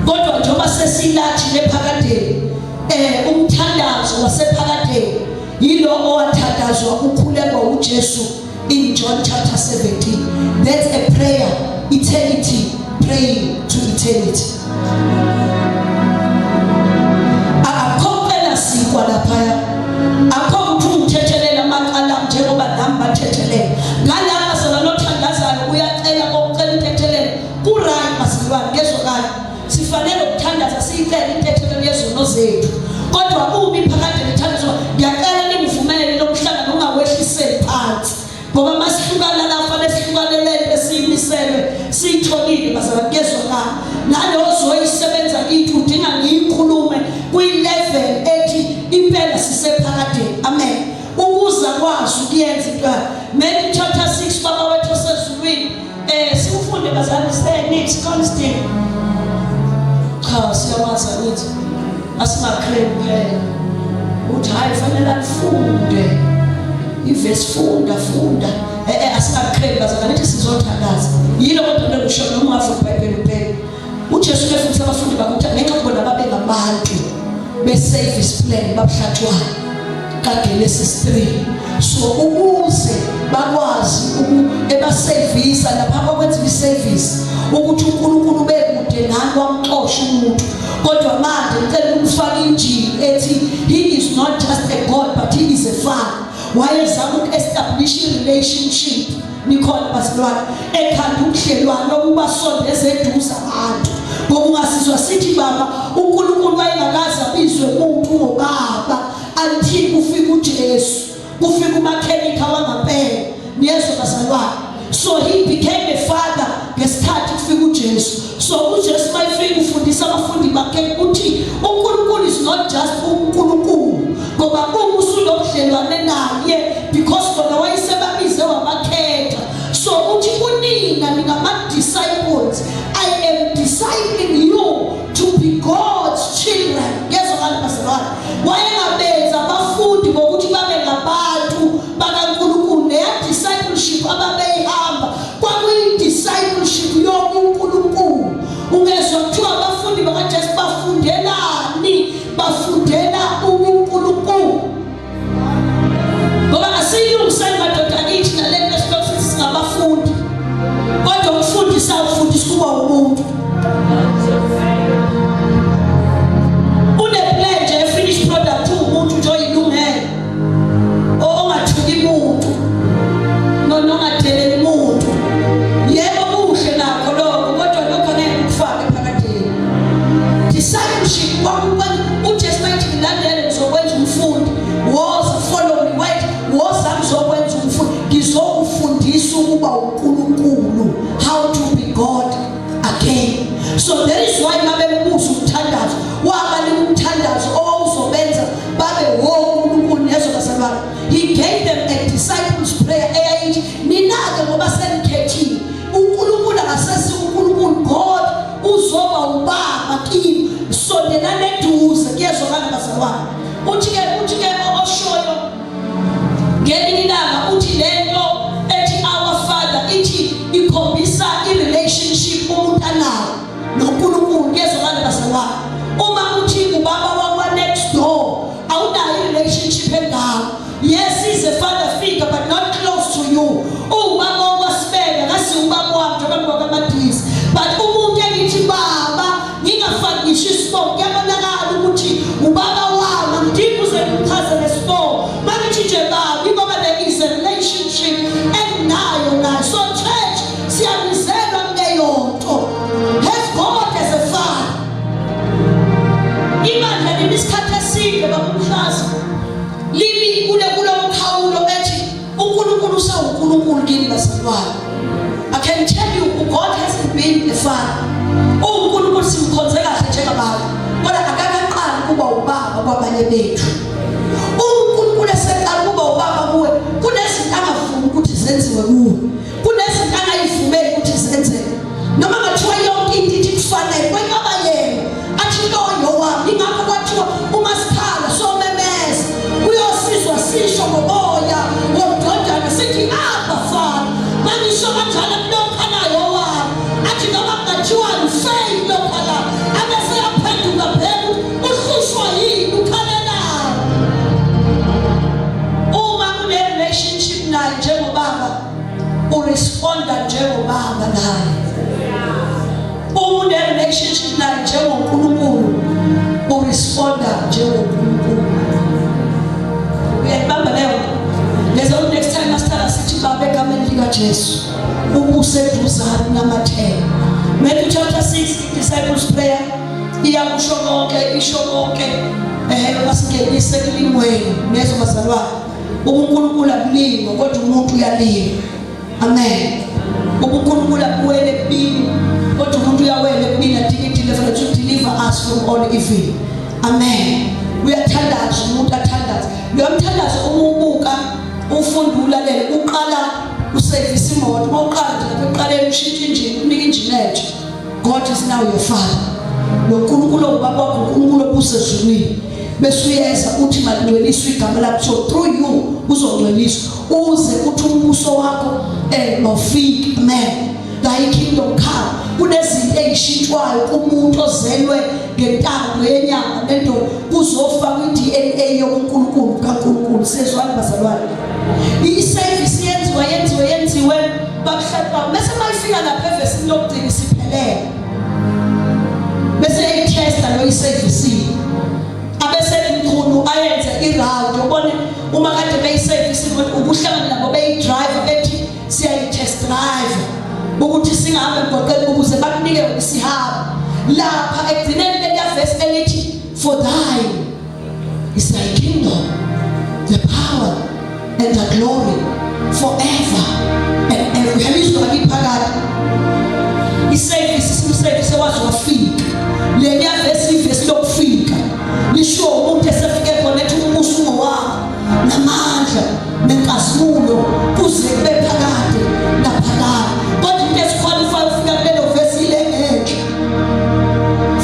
kodwa njengoba sesilathi lephakadeni, umthandazo wasephakadeni yilo owathandazwa ukhulekwa uJesu in John chapter 17. That's a prayer, eternity praying to eternity. Akukho kucela sinkwa laphaya, akukho ukuthi ungithethelela amacala njengoba nami bathethelela. Ngalapha sona nothandazayo uyacela, kokucela intethelelo ku-right bazalwane, ngezwakala. Sifanele ukuthandaza siyicele intethelelo yezono zethu, kodwa uma iphakade lithandazwa, ngiyacela ningivumele lo mhlangano ungawehliseli phansi, ngoba masihlukana la fanele sihlukane lento esiyimiselwe siyitholile bazalwane, kuyezwakala. Naleyo zoyisebenza kithi udinga ngiyikhulume kwi-level ethi impela sisephakadeni. Amen. Ukuza kwazi ukuyenza into. Matthew chapter 6, baba wethu osezulwini, siufunde bazali, next constant. Cha, siyawazi angithi? Asingakremi phela uthi hayi fanele alifunde ivesi, funda funda. Asingakremi bazalwane, nithi sizothandaza yilo, kodwa lekusho noma ungafunda iBhayibheli uphela. UJesu befundisa abafundi bakhe ukuthi ngenxa kubona babe ngabantu be-service plan babuhlatshwayo kaGenesis 3, so ukuze bakwazi ebasevisa lapha kwakwenziwa iservice ukuthi uNkulunkulu ubekude nani, wamxosha umuntu, kodwa manje ngicela ukumfaka injini ethi he is not just a God but he is a father. Wayezama uku-establish i-relationship. Nikhona bazalwane? Ekhanda ubudlelwano obubasondeza eduze abantu, ngoba ungasizwa sithi baba, uNkulunkulu wayengakaze abizwe umuntu ngobaba until kufika uJesu, kufika umakhenikha wangampela. Niyezwa bazalwane? So he became a father ngesikhathi kufika uJesu. So uJesu mayifika ufundisa abafundi bakhe ukuthi uNkulunkulu is not just uNkulunkulu, ngoba uma usunobudlelwane naye, because bona wayesebabize wabakhetha. So uthi kunina ningama-disciples, I am discipling you to be God's children. Ngezwakala bazalwane? Wayengabenza abafundi ngokuthi babe ngabantu bakaNkulunkulu. Leya discipleship ababeyihamba kwakuyi-discipleship yobuNkulunkulu. Ungezwa kuthiwa abafundi bakaJesu bafundelani? Bafundela ubuNkulunkulu, ngoba asiyilungiseni. relationship engako. Yes, he's a father figure but not close to you. Uwubaba okwasibeka ngasi ubaba wami njengoba ngiwakamadisi, but umuntu engithi baba ngingafaki ngisho isibongo, kuyabonakala ukuthi ubaba wami. Angidingi uze ngimchaze nesibongo, mangithi nje baba, ingoba there is a relationship enginayo naye. So church, siyabizelwa kuleyo nto. Have God as a father. Ibandla limi isikhathi eside, babumhlaza, limi kule kulo mkhawulo ethi uNkulunkulu usawuNkulunkulu kini bazalwane. I can tell you, God hasn't been a father. UNkulunkulu simkhonze kahle njengabantu, kodwa akakaqali kuba ubaba kwabanye bethu. UNkulunkulu eseqala kuba ubaba kuwe, kunezinto angafuni ukuthi zenziwe kuwe, kunezinto angayivumeli ukuthi zenzeke, noma ngathiwa yonke into ithi kufanele kwenkaba yena athi loyo wami. Ingakho kwathiwa uma sikhala somemeza uyosizwa, sisho ngomoya womdodana sithi Abba, Father. Mangisho kanjalo kulokhalayo wami, athi noma kungathiwani fail lokhalayo, abese yaphenduka bheka uhlushwa yini, ukhalelayo. Uma kune-relationship naye njengobaba, uresponda njengobaba naye. Uma une-relationship naye njengoNkulunkulu, uresponda njengoNkulunkulu. Uyayibamba leyo nto? Lezo next time masithala sithi Baba, egameni likaJesu, ubuseduzane namathele. Matthew chapter 6, disciples prayer, iyakusho konke, isho konke. Masingenise kulingweni nezo bazalwane. UNkulunkulu akulingwa, kodwa umuntu uyalingwa. Amen. UNkulunkulu akuwele ekubini, kodwa umuntu uyawela ekubini, adinga i-deliverance, to deliver us from all evil. Amen. Uyathandaza umuntu, athandaza loyo mthandazo. Uma ubuka, ufunda, ulalele, uqala usevisa imoto, uma uqala nje lapho ekuqaleni ushintsha injini, unika injini entsha. God is now your father. Lo Nkulunkulu owubaba wakho, uNkulunkulu obusezulwini, bese uyeza uthi malingcweliswe igama lakho. So through you uzongcweliswa, uze uthi umbuso wakho mawufike. Amen. Thy kingdom come. Kunezinto ezishintshwayo kumuntu ozelwe ngentando yenyama nento, kuzofakwa i-DNA yobuNkulunkulu kaNkulunkulu. Sezwani bazalwane? I-service yenziwa, yenziwe, yenziwe, bakuhlaba, bese mayifika lapha evesini lokugcina isiphelele, bese eyithesta lo i-service, abese mkhulu ayenze i-round, ubone uma kade beyi-service ukuhlangana nabo beyi-driver, bethi siyayi-test drive ukuthi singahambe emgwaqeni, ukuze bakunike isihaba. Lapha ekugcineni leliya verse elithi, "For thine is thy kingdom, the power and the glory forever and ever." Uyalizwa ngakiphakathi i-service, simservice waze wafika leliya verse, ivesi lokufika lisho umuntu esefike khona, ethi umbuso ungowakho, namandla, nenkazimulo, kuze kube phakade naphakade. Kodwa into esiqualify ufika kulelo verse ile ngenhla: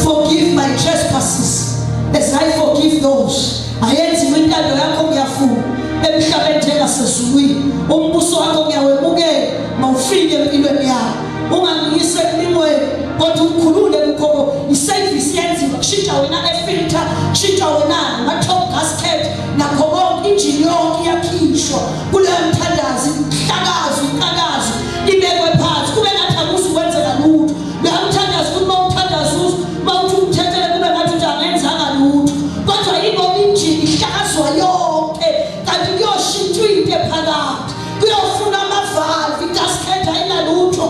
"Forgive my trespasses as I forgive those." Ayenziwe intando yakho, ngiyafuna, emhlabeni njengasezulwini. Umbuso wakho ngiyawemukela, mawufike empilweni yami. Ungangiyise ekulingweni, kodwa ukhulule kukho. I-service yenziwa, kushintsha wena e-filter, kushintsha wena nama-top gasket nakho konke, injini yonke iyakhishwa kuleyo mthandazo, ihlakazwe, iqakazwe, ibekwe phansi, kube ngathi akuzukwenzeka lutho. Leyo mthandazo, ukuthi uma uthandaza uzwe, uma uthi umthethele, kube ngathi uthi angenzanga lutho, kodwa yingoba injini ihlakazwa yonke, kanti kuyoshintshwa into ephakathi, kuyofuna amavalve. I-gasket ayinalutho,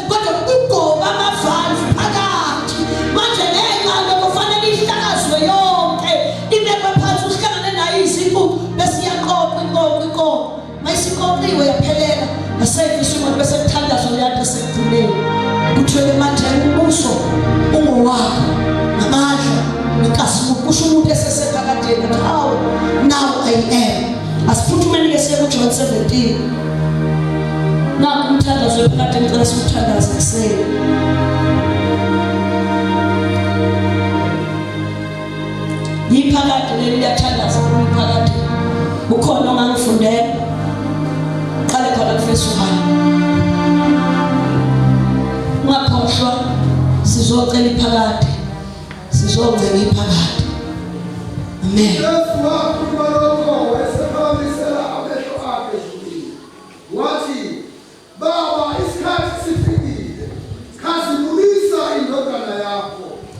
kodwa kugoba amavalve phakathi. Manje ngenxa lokho kufanele ihlakazwe yonke, ibekwe phansi, uhlangane nayo izinkukhu, bese iyaqoqa, iqoqa, iqoqa. Mayisiqoqiwe yaphelela, yasevisa umuntu, bese kuthandazwa leyanto esekugcineni, kuthiwe manje umbuso ungowakho, namandla, nenkazimulo. Kusho umuntu esesephakadeni athi, "Hawu, now I am." Asiphuthumeni ke siye kuJohn 17. Nakho umthandazo wephakade, ngicela siwuthandaze ekuseni. Yiphakade leli, liyathandaza kuyiphakade. Ukhona ongangifundela? Qale khona kuvesi 1. Ungakhohlwa, sizocela iphakade, sizocela iphakade. Amen. Yesu wakhuluma lokhu.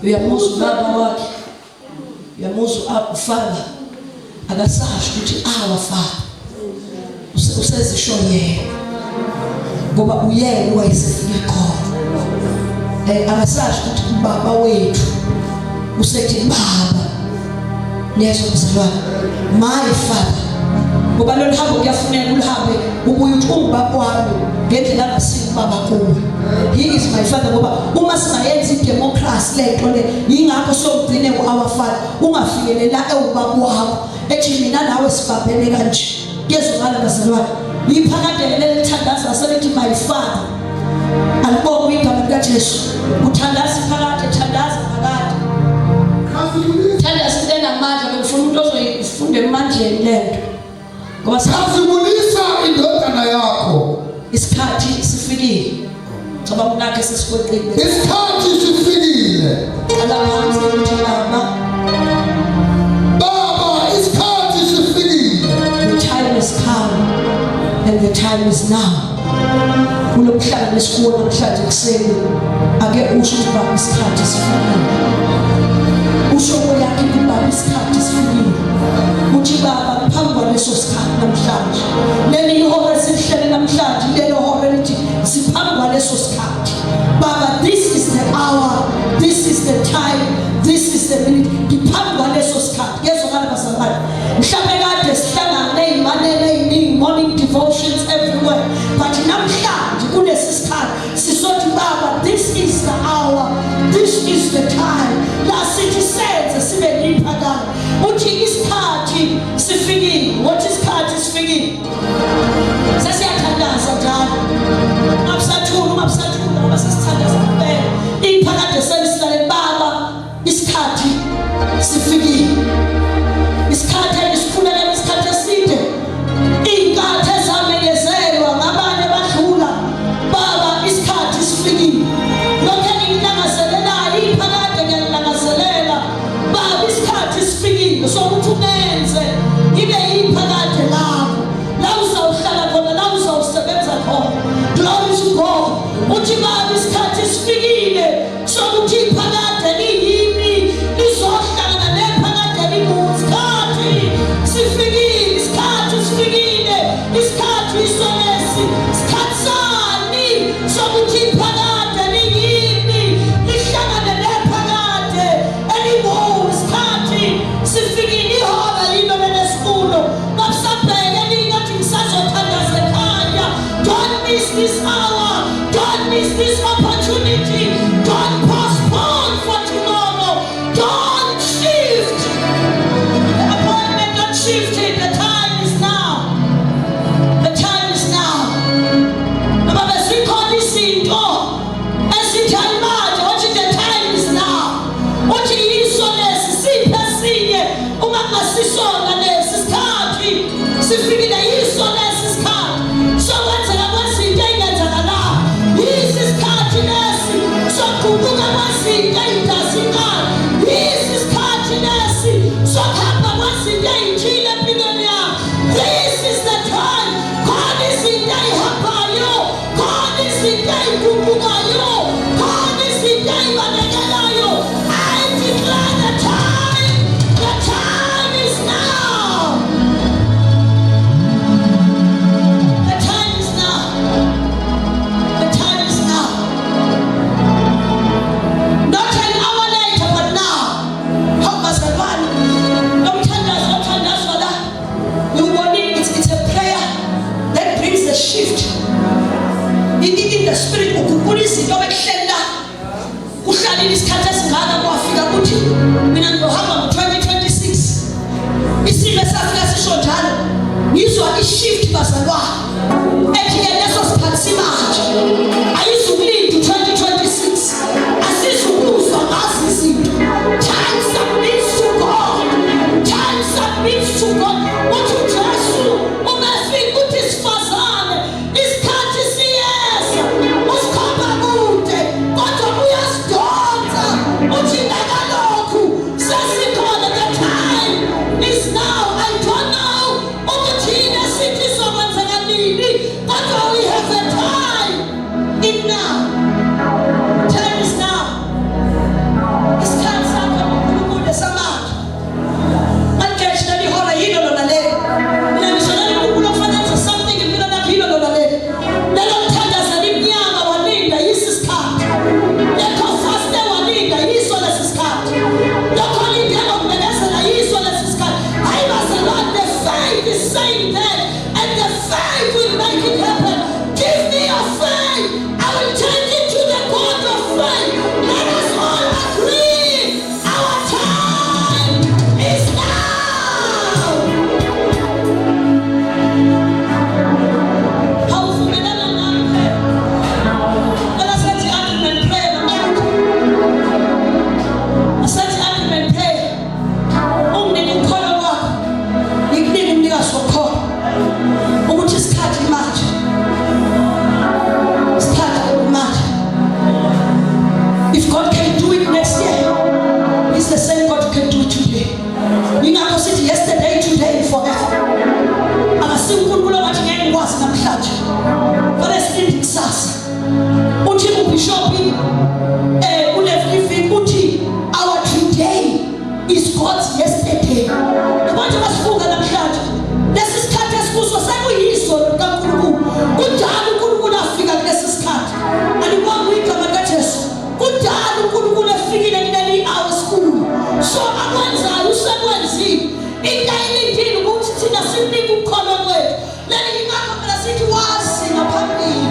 Uyamuzwa ubaba wakhe, uyamuzwa uFather, akasasho ukuthi our Father, usezisho yena ngoba uyena wayesefike khona. Akasasho ukuthi ubaba wethu, usethi baba. Niyezwa mzalwane, my Father, ngoba lolu hambo kuyafuneka ulihambe, ubuye uthi ungubaba wami ngendlela angasiyo ubaba kuwe. He is my Father, ngoba uma singayenza idemocracy le nto le, yingakho sogcine ku-our Father, ungafinyelela ewubaba wakho ethi mina nawe sibambene kanje. Kuyezwakala bazalwane? Yiphakadele leli thandaza selithi my Father. Alibongwe igama likaJesu. Uthandaza phakade, thandaza phakade, thandaza into enamandla. Bengifuna umuntu ozoyifunda emandleni lento ngoba Khazimulisa indodana yakho. Isikhathi sifikile. Cabanga unakhe sesikweqile. Isikhathi sifikile. Qala phansi ukuthi baba. Baba, isikhathi sifikile. The time has come and the time is now. Kulo mhlangano esikuwo namhlanje ekuseni, ake usho ukuthi baba, isikhathi sifikile. Usho kweyakho ukuthi baba, isikhathi sifikile. Uthi baba, phambi kwaleso sikhathi namhlanje, leli ihora esihlele namhlanje, lelo hora lithi siphambi kwaleso sikhathi. Baba, this is the hour, this is the time, this is the minute. Ngiphambi kwaleso sikhathi. Kuyezwakala bazalwane? Mhlawumbe kade sihlangane ey'maneni ey'ningi, morning devotions everywhere, but namhlanje kulesi sikhathi sisothi baba, this is the hour, this is the time la sithi senze sibe liphakade. Uthi isikhathi sifikile. Wathi isikhathi sifikile. Sesiyathandaza njalo, ungabusathula, ungabusathula, ngoba sesithandaza kuphela. Iphakade selisilalele. Baba, isikhathi sifikile. Isikhathi esikhulekela isikhathi eside, iy'nkathi ezamenyezelwa ngabanye badlula. Baba, isikhathi sifikile. Lokhu engikulangazelelayo iphakade, ngiyalilangazelela. Baba, isikhathi sifikile sokuthi ungenze ngibe yiphakade lakho, la uzawuhlala khona, la uzawusebenza khona. Glory to God. Uthi baba, isikhathi sifikile sokuthi iphakade liyimi lizohlangana nephakade linguwe. Isikhathi sifikile, isikhathi sifikile, isikhathi isonesi. Isikhathi sani sokuthi iphakade liyimi lihlangane nephakade elinguwe. Isikhathi sifikile. Ihora yilo lelesikulo. Bakusabheke lingathi ngisazothandaza ekhaya. Don't miss this hour, don't miss this opportunity, don't postpone for tomorrow, don't shift the appointment, don't shift it. The time is now, the time is now. Noma bezikhona izinto ezithi manje, wathi the time is now. Uthi yiso lesi, siphe esinye uma kungasisona lesi. Isikhathi sifikile. Yiso lesi sikhathi sokwenzeka kwezinto ey'ngenzakalayo. Yisi isikhathi lesi sokuguquka kwezinto ey'dazikayo. Yisi isikhathi lesi sokuhamba kwezinto ey'thile empilweni yakho. This is the time. Khona izinto ey'hambayo, khona izinto ey'guqukayo, khona izinto ey'balekelayo. I declare the time, the time is now, the time is now, the time is now. Not an hour later, but now. Hawu bazalwane, lo mthandazo othandazwa la, ngiwubonile. It's a prayer that brings the shift in the spirit. Uguqula izinto bekuhleli la, kuhlalile isikhathi esingaka, kwafika ukuthi mina ngizohamba ngo-2026. Isimo esafika sisho njalo. Ngizwa i-shift bazalwane, ethi-ke leso sikhathi simanje, ayizukulinda u-2026, asizukuzwa ngazo izinto. Time submits to God, time submits to God. Uthi uJesu uma efika uthi sifazane, isikhathi siyeza. Usikhomba kude kodwa uyasidonsa, uthi nakalokhu sesikhona. The time is now. I don't know ukuthi yini esithi izokwenzeka nini. saying that, and the faith will make it happen. Give me your faith, I will take it to the God of faith. Let us all agree, our time is now. Awuvumelana nami phela. Cela senze i-agreement prayer namhlanje. Asenze i-agreement prayer. Unginike ukukholwa kwakho, ngikunike umnikazi wokukholwa, ukuthi isikhathi manje, isikhathi manje. If God can do it next year, He's the same God who can do it today. Yingakho sithi yesterday, today and forever. Akasiwo uNkulunkulu ongathi ngeke ngikwazi namhlanje, fanele silinde kusasa. Uthi ubishophi uLevi, uthi our today is God's yesterday. Manje masivuka namhlanje, lesi sikhathi esikuso sekuyiso likaNkulunkulu. Kudala uNkulunkulu afika kulesi sikhathi. Alibonge igama likaJesu. Kudala uNkulunkulu efikile kuleli hour school. So akwenzayo usekwenzile. Into ayilindile ukuthi thina simnike ukukholwa kwethu. Leli ingakho phela sithi wazi ngaphambili.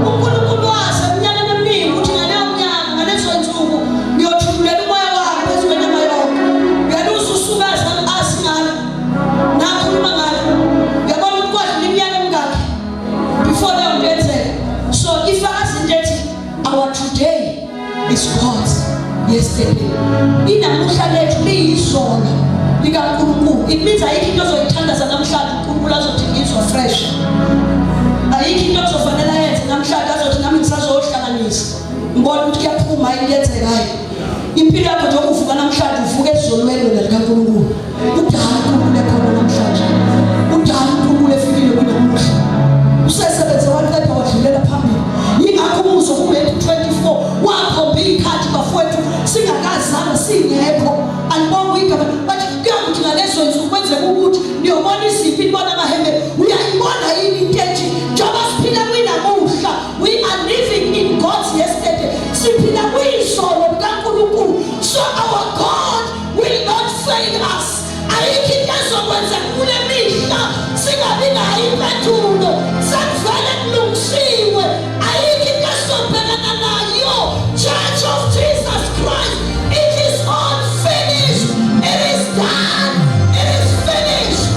UNkulunkulu wazi eminyakeni eminingi ukuthi ngaleyo minyaka, ngalezo nsuku, ngiyothululela umoya wami phezu kwenyama yonke. Uyaluzwa usuku azi ngalo, nakhuluma ngalo. Uyabona ukuthi kwadlula iminyaka emingakhi before leyo nto yenzeka. So ifakazi into ethi our today is God's yesterday. Inamuhla lethu liyizolo likaNkulunkulu. It means ayikho into ozoyithandaza namhlanje uNkulunkulu azothi ngizwa fresh. Ayikho into okuzofanele ayenze namhlanje azothi nami ngisazohlanganisa, ngibona ukuthi kuyaphuma yini, kuyenzekayo. Impilo yakho njengoba uvuka namhlanje, uvuka ezolweni wena likaNkulunkulu. Kudala uNkulunkulu ekhona namhlanje, kudala uNkulunkulu efikile kunamuhla, usesebenze waqeda, wadlulela phambili. Yingakho umuzwa kuMatthew 24 wakhomba iy'khathi, bafowethu, singakazanga, singekho. Alibonge igama. Bathi kuyakuthi ngalezo nsuku kwenzeka ukuthi niyobona izimpi, nibona amahembe. Uyayibona yini into ethi njengoba siphila kwinamuhla, we are living in God's yesterday? Siphila kwizolo likaNkulunkulu. So our God will not fail us. Ayikho into ezokwenza kule mihla singabi nayo impendulo, sekuvele kulungisiwe. Ayikho into esizobhekana nayo. Church of Jesus Christ, it is all finished. It is done. It is finished.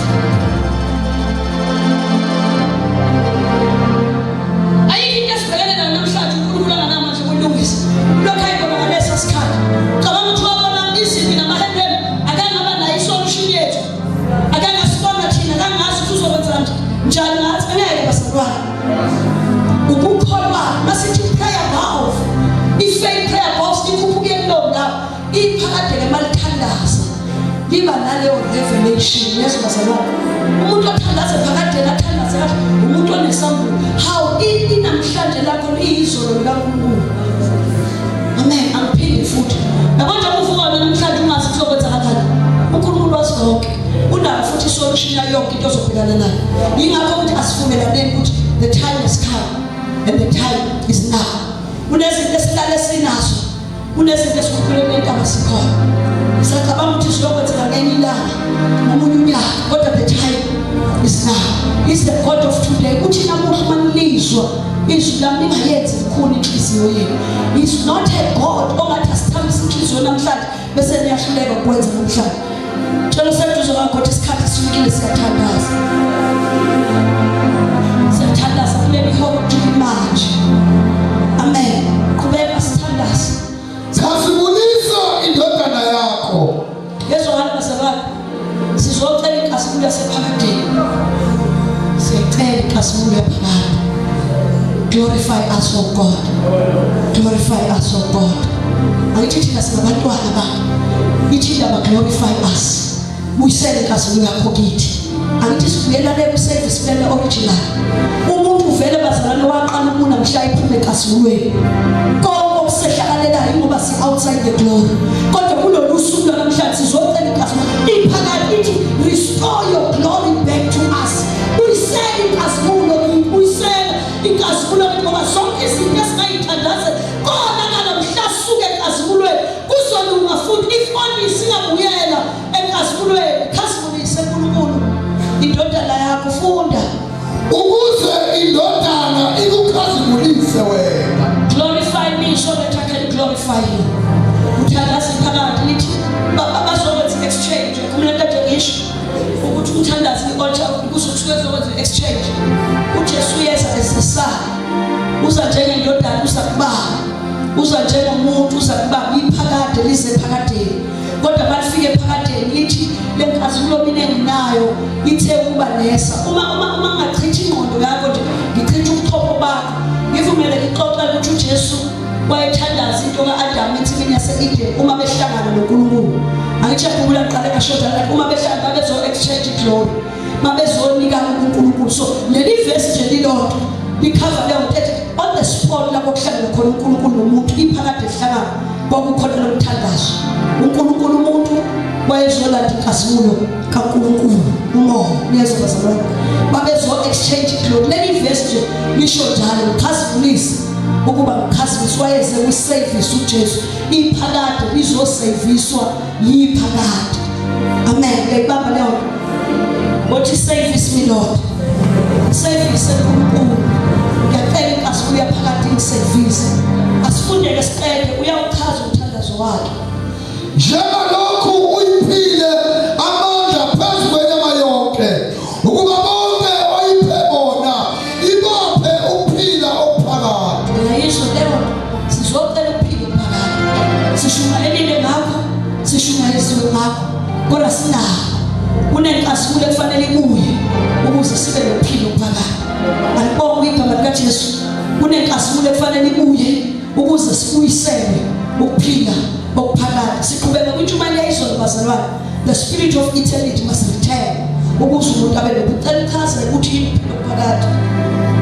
Ayikho into esibhekene nayo namhlanje uNkulunkulu anganamandla ukuyilungisa. Lokhu ayibona ngaleso sikhathi, cabanga ukuthi wabona izimpi namahembe, akangaba nayo isolution yethu, akangasibona thina, akangazi ukuthi uzokwenza njani ngathi. Angeke, bazalwane. Ukukholwa, masithi prayer valve, i-faith prayer box ikhuphuke kulowo ndawo. Iphakade-ke malithandaza liba naleyo revelation yezo, bazalwane. Umuntu othandaze phakadeni, athandaze kahle, umuntu onesambulo. Hawu, inamhlanje lakho liyizolo likaNkulunkulu. Amen. Angiphinde futhi, yabo, njengoba uvuka wena namhlanje ungazi kuzokwenzakalani, uNkulunkulu wazi konke, unayo futhi isolution yayo yonke into ozobhekana nayo. Yingakho ukuthi asivumelaneni ukuthi the time has come and the time is now. Kunezinto esihlale sinazo, kunezinto esikhuphule kule sikhona, sacabanga ukuthi siyokwenzeka ngenye ilanga, ngomunye unyaka, kodwa the time is now. Is the God of today. Uthi namuhla uma nilizwa izwi lami, ningayenzi lukhuni inhliziyo yenu. Is not a God ongathi asithambise inhliziyo namhlanje bese niyahluleka ukwenza namhlanje. Tshela seduze kwakho ukuthi isikhathi sifikile, siyathandaza, siyathandaza kuleli hora ukuthi manje. Amen. Qhubeka, sithandaze. Khazimulisa indodana yakho. Yezwakala, bazalwane, sizocela inkazimulo yasephakadeni. Siyacela inkazimulo yaphakade. Glorify us, O God. Glorify us, O God. Angithi thina singabantwana bakho? Ithi indaba, glorify us, buyisele inkazimulo yakho kithi. Angithi sibuyela le ku-service plan original. Umuntu uvele, bazalwane, waqala ukuna mhla iphume enkazimulweni. Konke okusehlakalelayo ingoba si-outside the glory. Kodwa kulolu suku lwanamhlanje sizocela inkazimulo iphakathi. Ithi restore your glory back to us. Buyisele inkazimulo kithi, buyisele inkazimulo kithi, ngoba zonke izinto esingayithandazela kona kalamhla suke enkazimulweni kuzolunga futhi, if only singabuyela enkazimulweni. Ukuze indodana ikukhazimulise wena. Glorify me so that I can glorify you. Uthandaza phakathi lithi bazokwenza exchange. Kumele kade ngisho ukuthi umthandazi i-altar kuzokusuke kuzokwenza exchange. UJesu uyeza esesana. Uza njengendodana uza kubaba. Uza njengomuntu uza kubaba iphakade lize phakadeni. Kodwa malifike ephakadeni lithi lenkazimulo mina enginayo ithe ukuba nesa. Uma uma uma ngingachitha ingqondo yakho nje ngichitha ubuchopho bakho ngivumele ngixoxe ukuthi uJesu wayethandaza into ka-Adamu ensimini yase-Eden uma behlangana noNkulunkulu. Angithi yakhumbula ngiqale ngashoda ngathi uma behlangana babezo exchange glory. Babezonikana kuNkulunkulu. So leli verse nje lilodwa likhava leyo nto ethi on the spot lapho kuhlangana khona uNkulunkulu nomuntu iphakade lihlangana kwakukhona lo mthandazo. uNkulunkulu umuntu wayezolanda inkazimulo kaNkulunkulu umoya niyezwa bazalwane babezo exchange glory. Leli verse nje lisho njalo likhazimulisa ukuba ngikhazimulisa wayeze kwi-service uJesu iphakade lizoseviswa yiphakade. Amen. Uyayibamba leyo nto? Othi service me Lord. Service enkulunkulu. Ngiyacela inkazimulo yaphakade ingiservice. Asifundele siqede uyawuchaza umthandazo wakhe. Njengalokhu uyiphile amandla phezu kwenyama yonke, ukuba bonke oyiphe bona ibaphe ukuphila okuphakade. Uyayizwa leyo nto? Sizocela ukuphila okuphakade. Sishumayelile ngakho, sishumayesiwe ngakho, kodwa sinakho. Kunenkazimulo ekufanele ibuye ukuze sibe nokuphila okuphakade. Alibongwe igama likaJesu. Kunenkazimulo ekufanele ibuye ukuze sibuyiselwe ukuphila okuphakade. Siqhubeka kwintshumayelo yayizolo bazalwane. The spirit of eternity must return ukuze umuntu abe nokucela uchaze ukuthi yini ukuphila okuphakade.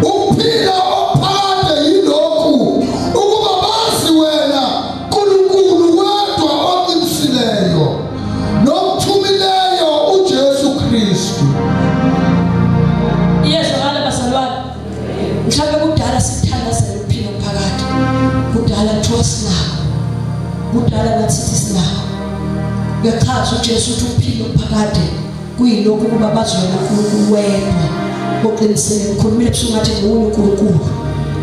Ukuphila okuphakade yilokhu ukuba bazi wena Nkulunkulu wedwa oqinisileyo nomthumileyo uJesu Kristu. Iyezwakala bazalwane. Mhlawumbe kudala sithandazela ukuphila okuphakade. Kudala kuthiwa sinakho. Kudala nathi sithi sinakho. Uyachaza uJesu ukuthi ukuphila okuphakade kuyilokhu ukuba bazi wena uNkulunkulu wedwa oqinisele. Ngikhulumile ebusuku ngathi munye uNkulunkulu.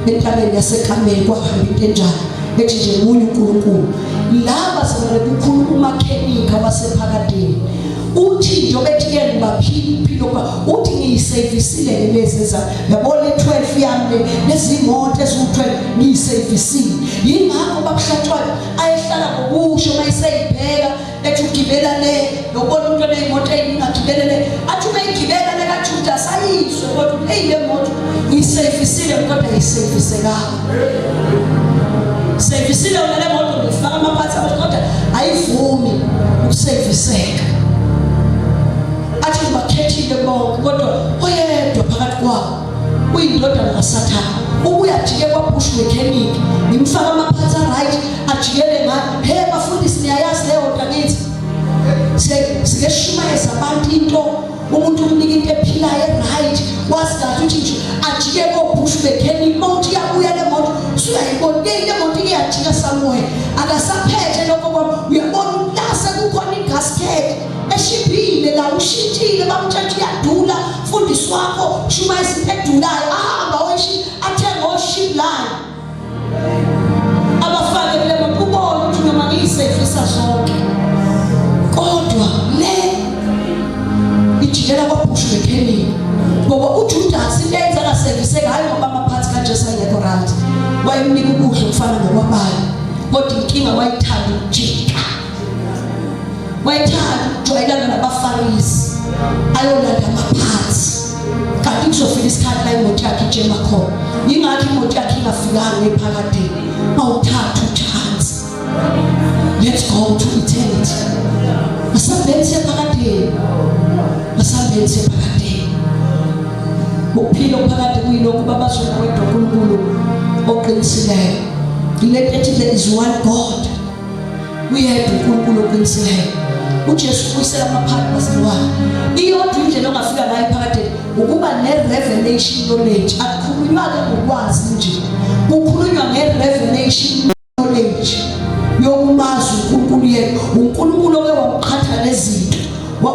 Entabeni yaseKameli kwahamba into enjalo ethi nje munye uNkulunkulu. Laba bazalwane kukhuluma umakhenikha wasephakadeni. Uthi njengoba ethi ke ngibaphile ukuphila okuba uthi ngiyisevisile ke lezi eza yabo le 12 yami le lezimoto eziwu-12 ngiyisevisile. Yingakho bakuhlatshwayo ayehlala ngokusho uma eseyibheka ethi ugibela le nokubona umuntu oneyimoto eyiningi agibele le athi uma igibela le kaJudas ayizwe kodwa eyi le moto ngiyiseyifisile kodwa ayiseyifisekanga seyifisile yona le moto ngifaka amaphathi amasha kodwa ayivumi ukuseyifiseka athi ngibakhethile bonke kodwa oyedwa phakathi kwabo uyindodana kaSathane ubuye ajike kwaBush mechanic ngimfaka amaphathi right ajikele nga he bafundisi niyayazi leyo nto angithi sike sishumayeza abantu into umuntu umnika into ephilayo right wazi kahle ukuthi nje ajike koBush mechanic uma uthi iyabuya le moto usuyayibona le moto iyajika somewhere akasaphethe lokho kwami uyabona la sekukhona igasket eshibhile la ushintshile bamtshela uyadula mfundisi wakho shumayisa into edulayo ahamba oyishi athenge oshibulayo abafake kule moto ubone ukuthi noma ngiyisefisa zonke kodwa le ijikela kwabhushu mechanic ngoba uJudas into eyenza angaseviseki hhayi ngoba amaphathi kaJesu ayengekho right wayemnika ukudla okufana nokwabanye kodwa inkinga wayithanda ukujika wayethanda ukujwayelana nabafarisi ayolanda amaphathi kanti kuzofika isikhathi la imoto yakhe ijema khona yingakho imoto yakhe ingafikanga ephakadeni mawuthatha uchance let's go to eternity asambeni siyephakadeni asambeni siyephakadeni ukuphila okuphakade kuyilokhu babazona wedwa uNkulunkulu oqinisileyo lento ethi there is one God Uyedwa uNkulunkulu oqinisileyo. UJesu ubuyisela amaphakathi bazalwane. Iyodwa indlela ongafika ngayo ephakadeni ukuba ne-revelation knowledge. Akukhulunywa-ke ngokwazi nje, kukhulunywa nge-revelation knowledge yokumazi uNkulunkulu yena. uNkulunkulu oke wamqhatha nezinto,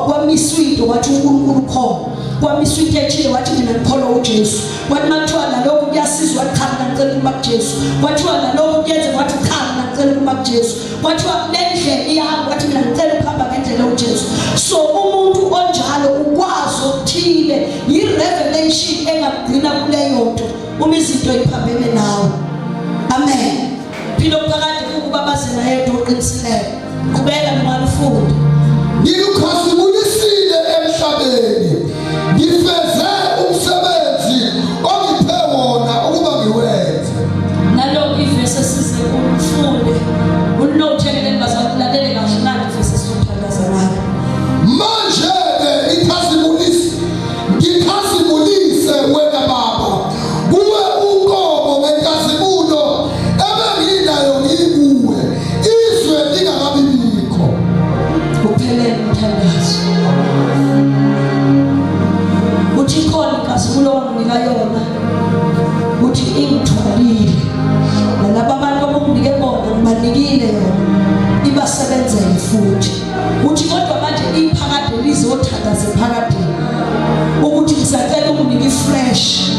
wamiswa into wathi uNkulunkulu ukhona. Kwamiswa into ethile, wathi mina ngikholwa uJesu. Kwathi makuthiwa nalokhu kuyasiza, wathi cha, mina ngicela ukuma kuJesu. Kwathiwa nalokhu kuyenzeka, wathi cha, mina ngicela ukuma kuJesu. Kwathiwa le ndlela iyahamba, wathi mina ngicela ukuhamba ngendlela uJesu. So umuntu onjalo ukwazi okuthile, yi-revelation engakugcina kuleyo nto uma izinto iphambene nawe. Amen. Phila okuphakade kukuba bazi nayedwa oqinisileyo. Qhubeka noma ufunde. Ngikukhazimulisile emhlabeni, ngifeze umsebenzi ongiphe wona ukuba ngiwenze. Nalokhu ivesi esize ulifunde, ulinothele leli bazali, ulalele kahle nali ivesi esizothandaza ngayo. Manje-ke ngikhazimulise, ngikhazimulise wena Baba, kuwe uqobo ngenkazimulo ebenginayo ngikuwe, izwe lingakabi bikho. Uphelele umthandazo. Uthi ikhona inkazimulo wanginika yona, uthi ingithwalile, nalaba abantu obunginike bona ngibanikile yona, ibasebenzele futhi. Uthi kodwa manje iphakade lizothandaza ephakadeni ukuthi ngisacela unginike i-fresh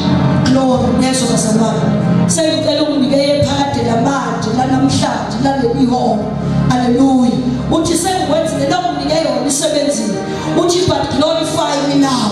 glory. Nezwa bazalwane, sengicela unginike ephakade lamanje, lanamhlanje, laleli hora. Haleluya. Uthi sengikwenzile lo nginike yona, isebenzile. Uthi but glorify me now,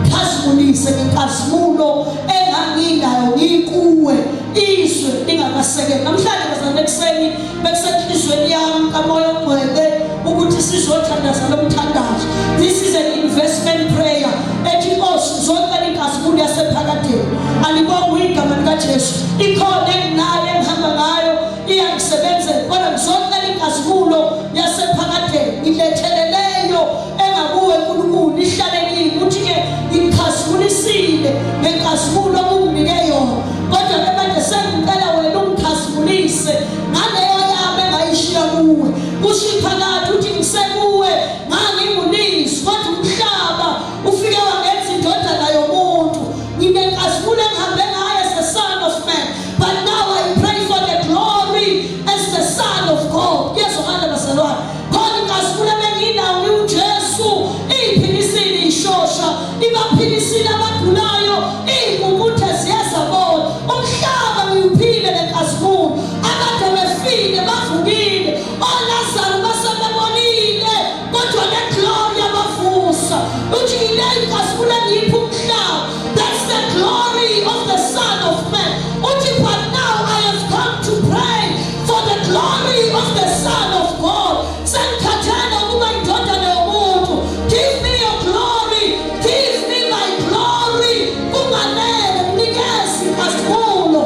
khazimulise ngenkazimulo enganginayo ngikuwe izwe lingakasekeli. Namhlanje bazalwane ekuseni bekusenhlizweni yami kaMoya oNgcwele ukuthi sizothandaza lo mthandazo. This is an investment prayer ethi inkosi ngizocela inkazimulo yasephakadeni. Alibongwe igama likaJesu. Ikhona enginayo engihamba ngayo, iyangisebenzela, kodwa ngizocela inkazimulo yasephakadeni, ngilethele leyo engakuwe uNkulunkulu, ihlale kimi. Uthi-ke ngikhazimulisile ngenkazimulo obunginike yona, kodwa-ke manje sengicela wena ungikhazimulise ngaleyo yami engayishiya kuwe. Kusho iphakathi uthi ngisekuwe nganginguLizwi, kodwa umhlaba ufike wangenza indodana yomuntu. Nginenkazimulo engihambe ngayo as the Son of Man, but now I pray for the glory as the Son of God. Kuyezwakala bazalwane? Khona inkazimulo ebenginayo ngiwuJesu, iyiphilisile ishosha, ibaphilisile abagulayo, iy'mpumputhe ziyezabona. Umhlaba ngiwuphile lenkazimulo, abade befile bavukile, oLazaru basebebonile, kodwa le glory yabavusa. Uthi ile inkazimulo engiyipha umhlaba, that's the glory of the Son of Man. Uthi but now I have come to pray for the glory of the Son of God. Sengikhathele ukuba indodana yomuntu. Give me your glory, give me my glory. Kunganele, mnikeze inkazimulo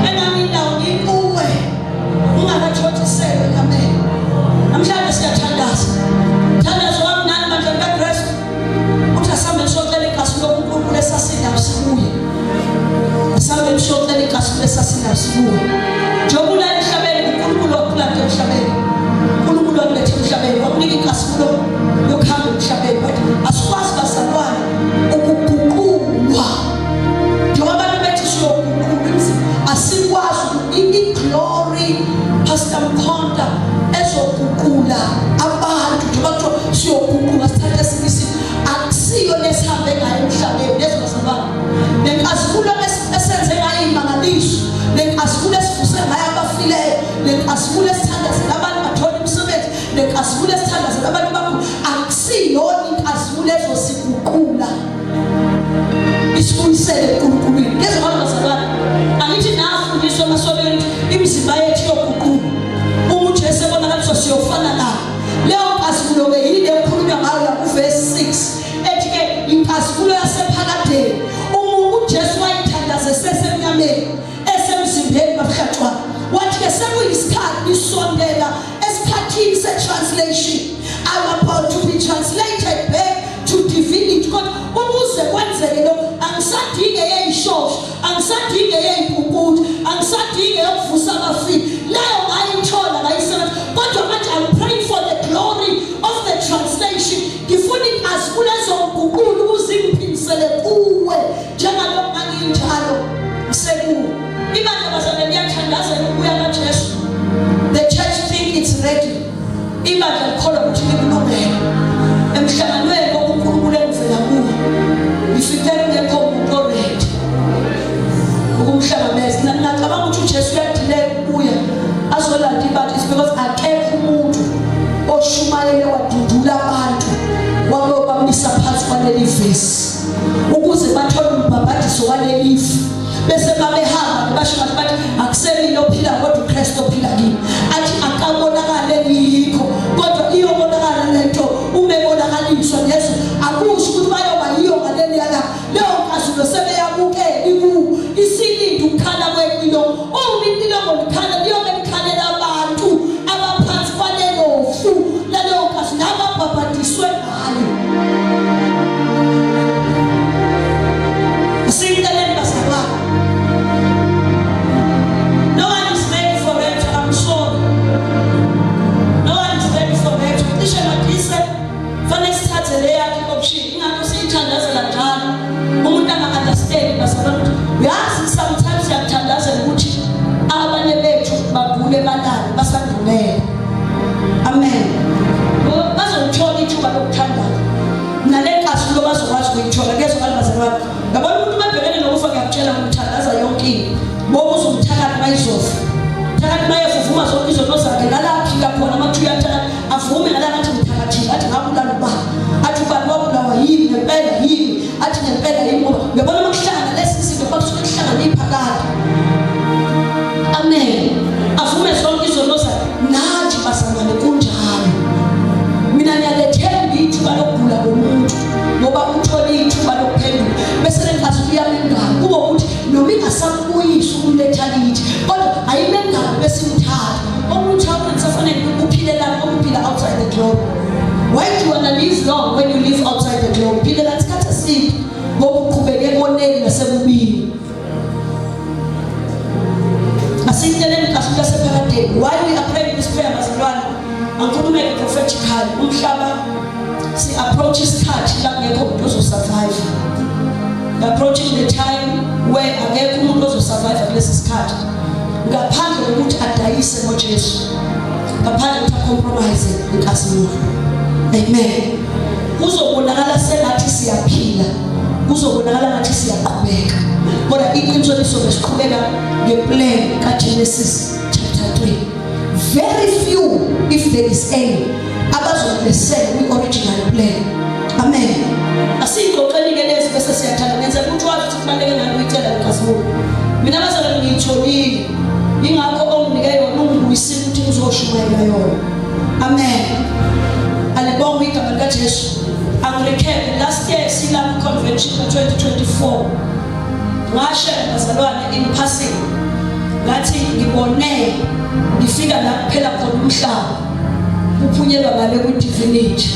enganginawo ngikuwe ungakathotsiselwe. Amen. Namhlanje siyathandaza. Thandazo wami nani bandla likaKristu uthi asambe siyocela inkazimulo kuNkulunkulu esasinayo sikuye. Asambe siyocela inkazimulo esasinayo sikuye. Njengoba ula emhlabeni, uNkulunkulu wakuplanta emhlabeni, uNkulunkulu wakuletha emhlabeni, wakunika inkazimulo yokuhamba emhlabeni, but asikwazi bazalwane ukuguqulwa njengoba abantu bethi siyoguqulwa imizimba. Asikwazi i-glory, Pastor Mkhonta, ezoguqula abantu njengoba kuthiwa siyoguquka sithathe esinye isimo, akusiyo lesihambe ngayo emhlabeni. Lezo bazalwane, nenkazimulo esenze ngayo imangaliso, nenkazimulo esivuse ngayo abafileyo, nenkazimulo esithandazela abantu bathole imisebenzi, nenkazimulo esithandazela abantu bakho, akusiyona inkazimulo ezosiguqula isibuyisele eNkulunkuluwini. Ngezwe bazalwane, angithi nafundiswa emasontweni ukuthi imizimba yethu iyoguquka uma uJesu ebonakaliswa, siyofana naye. Leyo nkazimulo-ke yile ekhulunywa ngayo la kuvesi 6, ethi-ke inkazimulo yasephakadeni. Uma uJesu wayithandaza esesemnyameni, esemzimbeni babuhlatshwana, wathi-ke sekuyisikhathi nisondela esikhathini se-translation. I'm about to be translated back to divinity, kodwa ukuze kwenzeke lokho angisadinge eyishosho, angisadinge eyimpumputhe, angisadinge yokuvusa abafile. Leyo ngayithola, ngayisebenza, kodwa manje I'm praying for the glory of the translation. Ngifuna inkazimulo ezonguqula ukuze ingiphindisele kuwe njengalokhu nganginjalo ngisekuwe. Ibandla bazalwane liyathandazela ukubuya kaJesu. The church think it's ready. Ibandla likholwa ukuthi likulungele. Emhlanganweni kokuNkulunkulu engivela kuwo, kwaleli vesi ukuze bathole umbhabhadiso waleli fu bese babehamba basho bathi bathi akusemina ophila kodwa uKristu ophila kimi athi akabonakale ngikho kodwa iyobonakala lento uma ebonakaliswa Jesu akusho ukuthi bayoba yiyo ngaleli yala leyo nkazulo sebeyamukela iku isilinde ukukhala kwecilongo uma icilongo likhala liyobe likhalela abantu abaphansi kwalelo fu laleyo nkazulo nababhabhadiswe ngayo Asiyiceleni bazalwane. No one is ready for rapture, I'm sorry. No one is ready for rapture. Cishe madise fanele sithathe le yakhe option. Ingakho siyithandazela njalo. Umuntu anga-understand bazalwane ukuthi uyazi sometimes siyakuthandazela ukuthi abanye bethu bagule balale basandulele. Amen. Bazolithola ithuba lokuthandaza. Nale nkazulo bazokwazi ukuyithola kezwakala bazalwane. Yabona umuntu babhekene nokufa ngiyakutshela ngomthandaza yonke into. Ngoba uzomthakatha mayizofa. Thakathi mayevuma zonke izono zakhe nala aphika khona uma kuthiwa uyathakatha avume nala ngathi ngithakathile athi ngabulala ubani athi ubani wabulawa yini ngempela yini athi ngempela yini ngoba uyabona uma kuhlangana lesi izinto kusuke kuhlangana iphakade amen avume zonke izono zakhe nathi bazalwane kunjalo mina ngiyalethemba ithuba lokugula komuntu ngoba uthole ithuba lokuphenduka bese lenkazi uyamengama kube ukuthi noma ingasambuyisi ukumletha kithi kodwa ayimengami bese imthatha omunye awusafanele uphile lapho uphila outside the glory. Why do you wanna live long when you live outside the glory? Philela isikhathi eside ngoba uqhubeke ekoneni nasebubini. Asiyinteleni kahle lasephakadeni. Why we are praying this prayer bazalwane? Angikhulume prophetically. Umhlaba si approach isikhathi la kungekho umuntu ozosurvive. We approaching the time where akekho umuntu ozosurvive kulesi sikhathi ngaphandle kokuthi adayise ngoJesu, ngaphandle kokuthi acompromise inkazimulo. Amen. Kuzobonakala sengathi siyaphila, kuzobonakala ngathi siyaqhubeka, kodwa iqiniso lisobe siqhubeka ngeplan kaGenesis chapter 3. Very few, if there is any, abazobesela kwi-original plan. Amen. Asiyixoxeni-ke lezi bese siyathanda ngenzeka ukuthi wazi ukuthi kubaluleke ngani uyicela lenkazimulo. Mina bazalwane ngiyitholile, ingakho onginike yona ungibuyisile ukuthi ngizoshumayela yona. Amen. Alibongwe igama likaJesu. Angirecap last year silapho convention ka-2024 ngashare bazalwane in passing ngathi ngibone ngifika la kuphela khona umhlaba kuphunyelwa ngale kwi-divinity.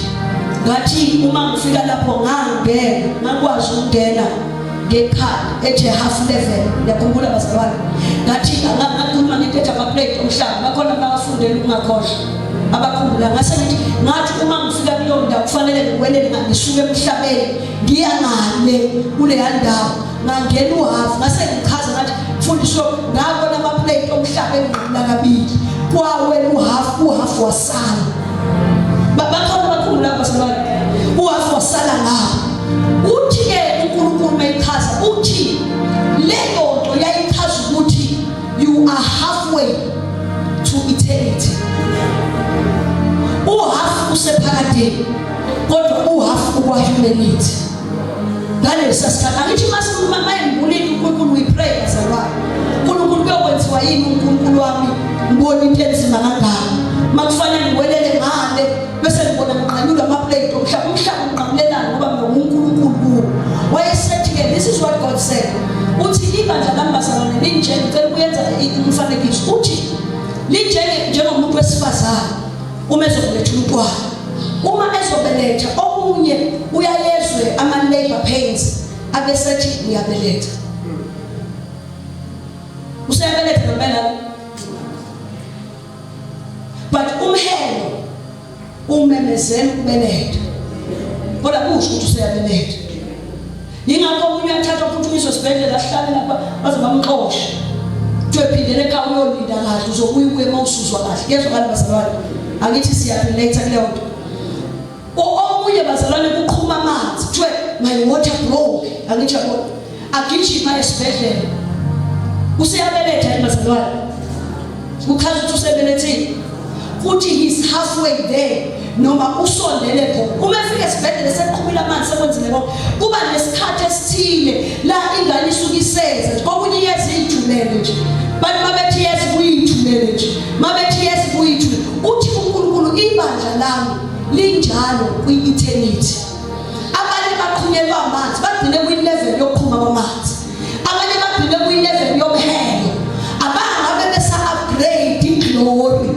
Ngathi uma ngifika lapho ngangena ngakwazi ukungena ngekhadi ethe half level. Ngiyakhumbula bazalwane ngathi ngakhuluma ngento ethi amaplate omhlaba bakhona abafundela ukungakhohlwa abakhumbula. Ngase ngithi ngathi uma ngifika kuleyo ndawo kufanele ngiwelele ngisuke emhlabeni ngiya ngale kuleya ndawo ngangena uhafu. Ngase ngichaza ngathi mfundisi ngabona amaplate omhlaba enqamula kabili kwawela uhafu, uhafu wasala. Bakhona abakhumbula bazalwane, uhafu wasala ngapha. Uthi-ke uNkulunkulu mayichaza uthi leyo nto yayichaza ukuthi you are halfway to eternity. Uhafu usephakadeni kodwa uhafu ukwa-humanity ngalesa sikhathi. Angithi mayembulile uNkulunkulu, we pray bazalwane, uNkulunkulu kuyokwenziwa yini? uNkulunkulu wami ngibona into enzima kangaka makufanele ngiwelele ngale bese ngibona ngiqanyulwa amaplate omhlaba, umhlaba unqamulelana ngoba mina uNkulunkulu kuwo. Wayesethi-ke this is what God said, uthi ibandla lami bazalwane linje, ngicela ukuyenza umfanekiso, uthi linje njengomuntu wesifazane uma ezobeletha umntwana. Uma ezobeletha omunye uyayezwe ama-labor pains abesethi uyabeletha, useyabeletha ngempela, but umhelo umemezela ukubeletha kodwa kusho ukuthi useyabeletha. Yingakho omunye uyathathwa aphuthunyiswe esibhedlela ahlale lapha baze bamxoshe, kuthiwe phindele ekhaya uyolinda kahle, uzobuya ubuye uma usuzwa kahle. Kuyezwakala bazalwane? Angithi siyarelate kuleyo nto. Omunye bazalwane kuqhuma amanzi kuthiwe my water broke, angithi yabo, agijima esibhedlela, useyabeletha yini bazalwane? Kuchaza ukuthi usebelethile futhi he's halfway there noma usondele khona. Uma efika esibhedlela seqhumile amanzi. sekwenzile konke, kuba nesikhathi esithile la ingane isuke iseza nje, kokunye iyeza iyijulele nje. Bantu babethi yes kuyijulele nje, mabethi yes kuyijulele. Uthi uNkulunkulu ibandla lami linjalo kwi-eternity. Abanye baqhunyelwa amanzi bagcine kwi-level yokuqhuma kwamanzi, abanye bagcine kwi-level yomhelo, abangabe besa-upgrade iglory.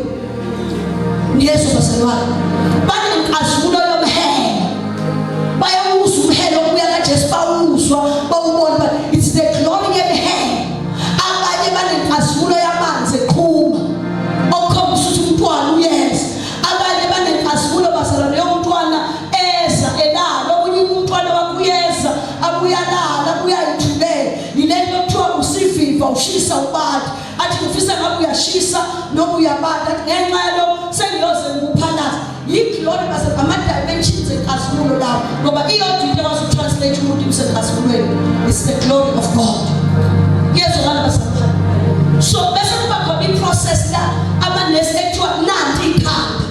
Niyezwa bazalwane, banenkazimulo yomhelo, bayawuzwa umhelo obuya kaJesu, bawuzwa bawubona, but it's the glory yemhelo. Abanye banenkazimulo yamanzi eqhuma okukhombisa ukuthi umntwana uyeza. Abanye banenkazimulo bazalwane yomntwana eza elala, omunye umntwana wakho uyeza abuyalala abuyayithulela. Yilento kuthiwa usiviva ushisa ubati, athi ngifisa ngabe uyashisa noma uyabata, athi ngenxa yalo sengiyoze ngikuphalaze. Yi-glory base ama-dimensions enkazimulo lawo, ngoba iyodwa into ekwazi ukutranslate umuntu imsenkazimulweni, it's the glory of God. Kuyezwakala bazalwane? So bese kuba khona i-process la amanesi ekuthiwa nanti ikhanda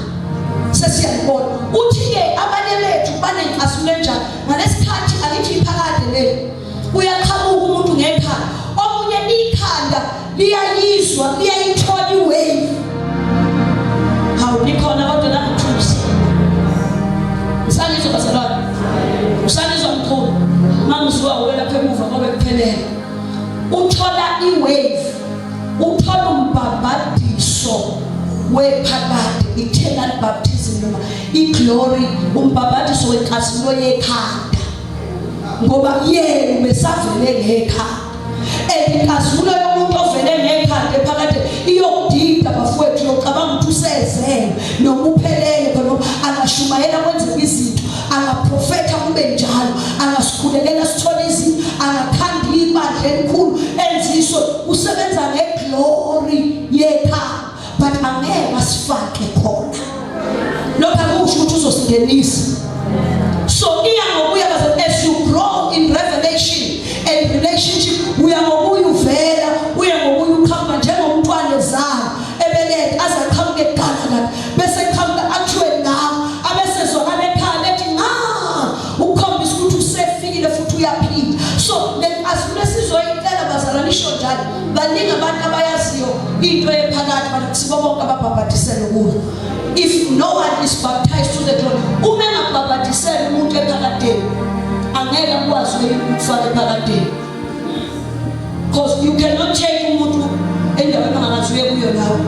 sesiyalibona. Uthi-ke abanye bethu banenkazimulo enjalo ngalesikhathi, angithi iphakade leli, uyaqhamuka umuntu ngekhanda, omunye ikhanda liyayizwa, liyayithola iwave. Hawu, nikhona kodwa nangithusa. Usangizwa bazalwane? Usangizwa mkhulu? Mangizwa uwe lapha emuva ngoba kuphelele. Uthola iwave, uthola umbhabhadiso wephakade, eternal baptism noma iglory, umbhabhadiso wenkazimulo yekhanda, ngoba yena ubesavele ngekhanda. And inkazimulo yomuntu ovele ngekhanda ephakade iyokudida bafowethu, yocabanga ukuthi usezele noma uphelele khona. Angashumayela kwenzeka izinto, angaprofetha kube njalo, angasikhulekela sithole izinto, angakhanda ibandla elikhulu enziso, usebenza ngeglory yekhanda, but angeke asifake khona. Lokho akusho ukuthi uzosingenisa. So iya ngokuya baze, as you grow in revelation and relationship, uya ngokuya uvela, uya ngokuya uqhamuka njengomntwana ezala ebelethe, aze aqhamuke kuqala, bese qhamuka athiwe nawe, abesezwakala ekhaya ethi nga ukukhombisa ukuthi usefikile futhi uyaphila. So le nkazimulo esizoyicela bazalwane isho njalo. Baningi abantu abayaziyo into ephakathi, but akusibo bonke ababhabhadiselwe kuyo. If no one is baptized to the glory, uma engabhabhadiselwe umuntu ephakadeni, angeke akwazi ukufaka ephakadeni, because you cannot take umuntu endaweni ongakazi uye kuyo nawe.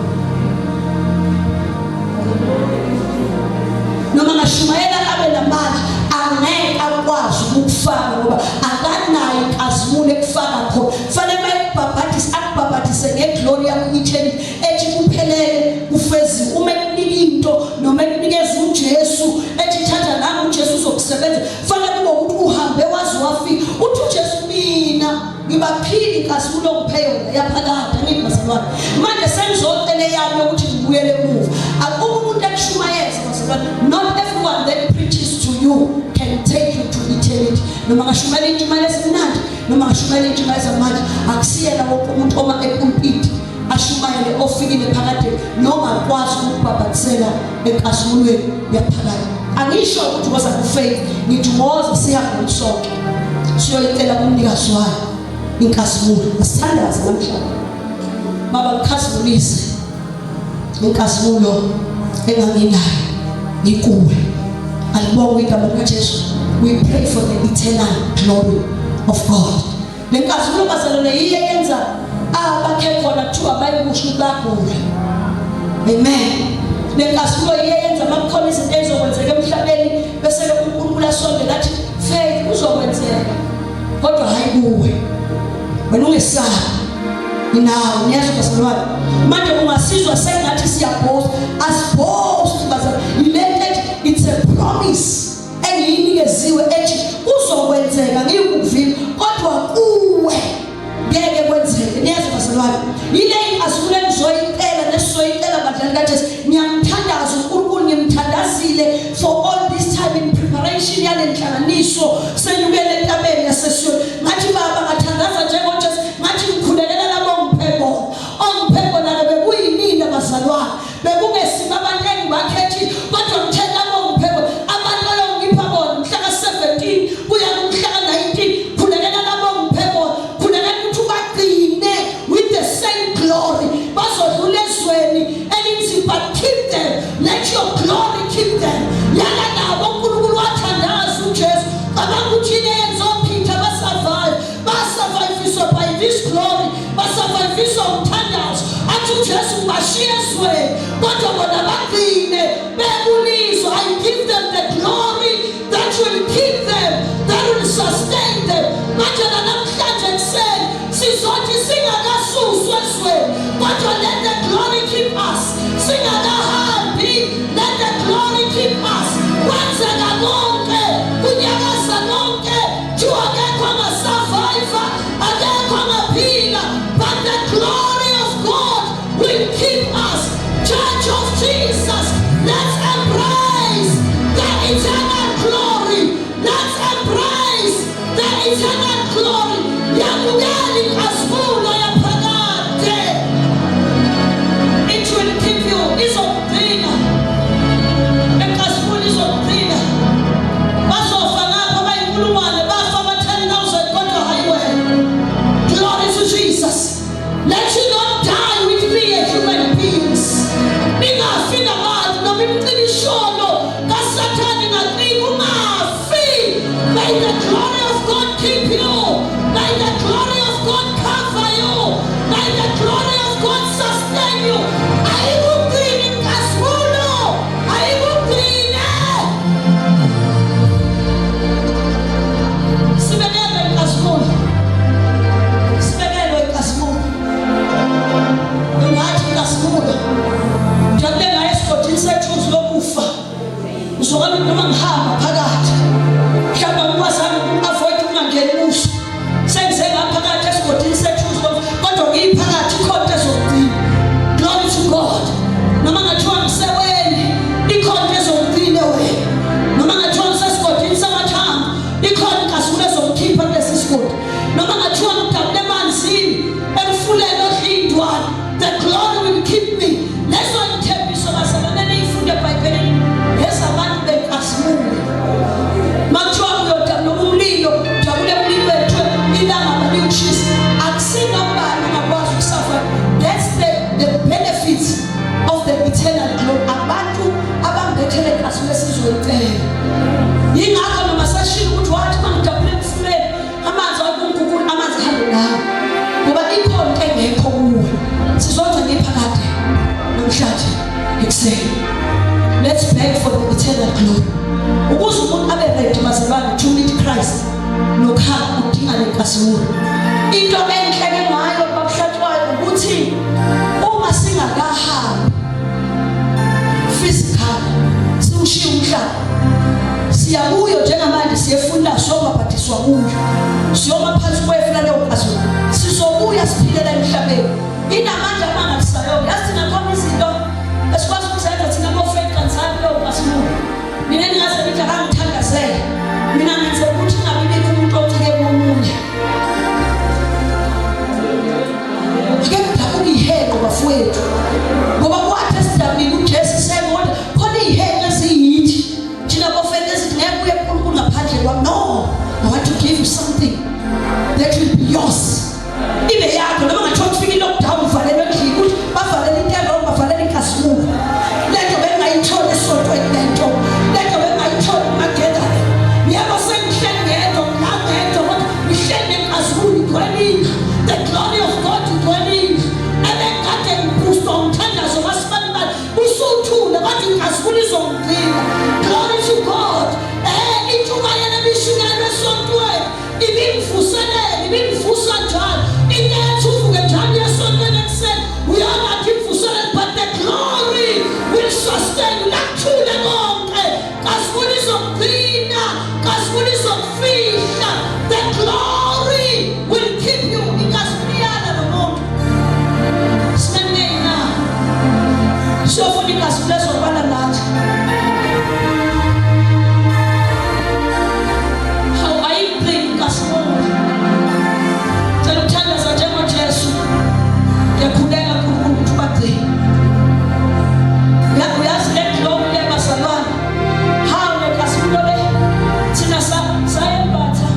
Noma ngashumayela abe namandla, angeke akwazi ukufaka ngoba akanayo inkazimulo ekufaka khona. Fanele mayekubhabhadise, akubhabhadise ngeglory yaku-eternity ethi kuphelele, kufeziwe. Uma ekunika into noma ekunikeza uJesu, ethi thatha nami uJesu uzokusebenza, fanele kube ukuthi uhambe waze wafika. Uthi uJesu, mina ngibaphile inkazimulo ongiphe yona yaphakade. Angithi bazalwane, manje sengizocela eyami yokuthi ngibuyele emuva. Akukho umuntu ekushumayeza bazalwane, not everyone that preaches to you can take you to eternity. Noma ngashumayela intshumayelo esimnandi, noma ngashumayela intshumayelo zamanje, akusiyena wonke umuntu oma epulpiti ashumayele ofikile phakade nongakwazi ukubhabhatisela enkazimulweni yaphakade. Angisho ukuthi woza kufaith, ngithi woza sihambe sonke siyoyicela kumnikazi wayo inkazimulo. Asithandaze namhlanje. Baba, ngikhazimulise inkazimulo enganginayo ngikuwe. Alibongwe igama likaJesu. We pray for the eternal glory of God. Le nkazimulo bazalwane yiyo eyenza abakhe khona kuthiwa bayikusho ukuthi bagula. Amen. Le nkazimulo yiyo eyenza makukhona izinto ezizokwenzeka emhlabeni, bese-ke uNkulunkulu asondele athi, faith kuzokwenzeka, kodwa hayi kuwe, wena ungesabi, nginawe. Niyazwa bazalwane? Manje ungasizwa sengathi siyabhosta. Asibhosti bazalwane, yile nto ethi it's a promise engiyinikeziwe ethi kuzokwenzeka, ngiyikuvimba, kodwa kuwe ngeke kwenzeke. Niyazwa bazalwane? Yile inkazimulo engizoyicela nesizoyicela bandleni kaJesu. Ngiyamthandaza uNkulunkulu, ngimthandazile for all this time in preparation yale nhlanganiso. Senyukele entabeni yaseSiyoni, ngathi baba, ngathandaza njengoJesu, ngathi ngikhulekela labo ongiphe bona. Ongiphe bona-ke bekuyinina bazalwane, bekungesimo abantu engibakhethile, kodwa ngithe labo ongiphe bona, abantu oyongipha bona mhla ka-17. Yamukela inkazimulo yaphakade. It will keep you, izokugcina. Enkazimulo izokugcina. Bazofa ngapha abayinkulungwane, bafa aba-10,000 kodwa hayi wena. Glory to Jesus. Let you not die with me as human beings. Ningafi nabantu noma imicibisholo kaSathane ingacika ungafi. May the glory of God keep you. May the glory of God cover you. May the glory of God sustain you. Ayikugcini inkazimulo. Ayikugcine. Sibekelwe inkazimulo. Sibekelwe inkazimulo. Ingathi inkazimulo. Ngijabule ngayo esigodini sethuzi lokufa. Uzokwazi noma ngihamba phakathi. Mhlawumbe angikwazanga uku-avoid ukungangeni kuso. Sengize ngaphakathi esigodini sethuzi lokufa. Kodwa ngiyiphakathi ikhona into ezokugcina. Glory to God. Noma ngathiwa ngiseweni, ikhona into ezokugcina wena. Noma ngathiwa ngisesigodini samathambo, ikhona inkazimulo ezokukhipha kulesi sigodi. Noma ngathiwa ngidabule emanzini, emfuleni odla iy'ntwana, the glory will keep me. Lezo y'thembiso bazalwane niyifunde eBhayibhelini ngezabantu benkazimulo. Makuthiwa uyodabula umlilo, dabula emlilweni, kuthiwe ilanga baliwushisa. Akusinobani ongakwazi uku-survive. That's the benefits of the eternal glory. Abantu abambethele inkazimulo esizoyicela. Yingakho noma seshilo ukuthi wathi uma ngidabula emfuleni amanzi akunkukulu amanzi ahambe nawe. Ngoba ikhona into engekho kuwe. Sizogcina iphakade namhlanje ekuseni. Let's beg for the eternal glory. Ukuze umuntu abe ready bazalwane to meet Christ nokhala udinga lenkazimulo. Into enhle ke ngayo bakuhlatshwayo ukuthi uma singakahambi physical siwushiya umhlaba siyakuyo njengamanje siyefunda siyobhabhadiswa kuyo siyoma phansi kwefu laleyo nkazimulo sizobuya siphilela emhlabeni inamandla amangalisayo yazi thina khona izinto esikwazi ukuzenza thina bo-faith kanzani kuleyo nkazimulo. Mina ningaze nithi akangithandazele, mina ngenze ukuthi kungabi bikho umuntu ocike komunye. Ake kudabuka ihenqo bafowethu, ngoba kwathi esidabulile uJesu sengona khona ihenqo eziyithi thina bo-faith ezithi ngeke uye kuNkulunkulu ngaphandle kwami. No, I want to give you something that will be yours, ibe yakho. Noma ngathiwa kufika i-lockdown uvalelwe endlini, ukuthi bavalele into e-wrong, bavalele inkazimulo. Lento bengayitholi esontweni, lento bengayitholi kuma-gathering. Yebo, sengihleli ngedwa, ngila ngedwa, kodwa ngihleli nenkazimulo igcwele indlu. The glory of God igcwele indlu. Ebengikade ngi-boostwa umthandazo kasibanibani usuthule, kodwa inkazimulo izongigcina. Glory to God. Intshumayelo ebishunyayelwe esontweni ibingivuselela, ibingivusa njalo. Into ethi uvuke njalo esontweni ekuseni uyongathi imvuselele, but the glory will sustain you. Lakuthule konke, kazimulo izokugcina, kazimulo izokufihla. The glory will keep you. Inkazimulo iyala nomuntu. Simenei na siyofuna inkazimulo ezobala nathi. Hawu, ayigcini inkazimulo. Cela ukuthandaza njengoJesu. Ngiyakhuleka Nkulunkulu ukuthi ubagcine. Uyazi le glory le bazalwane, hawu, le nkazimulo le thina sayembatha.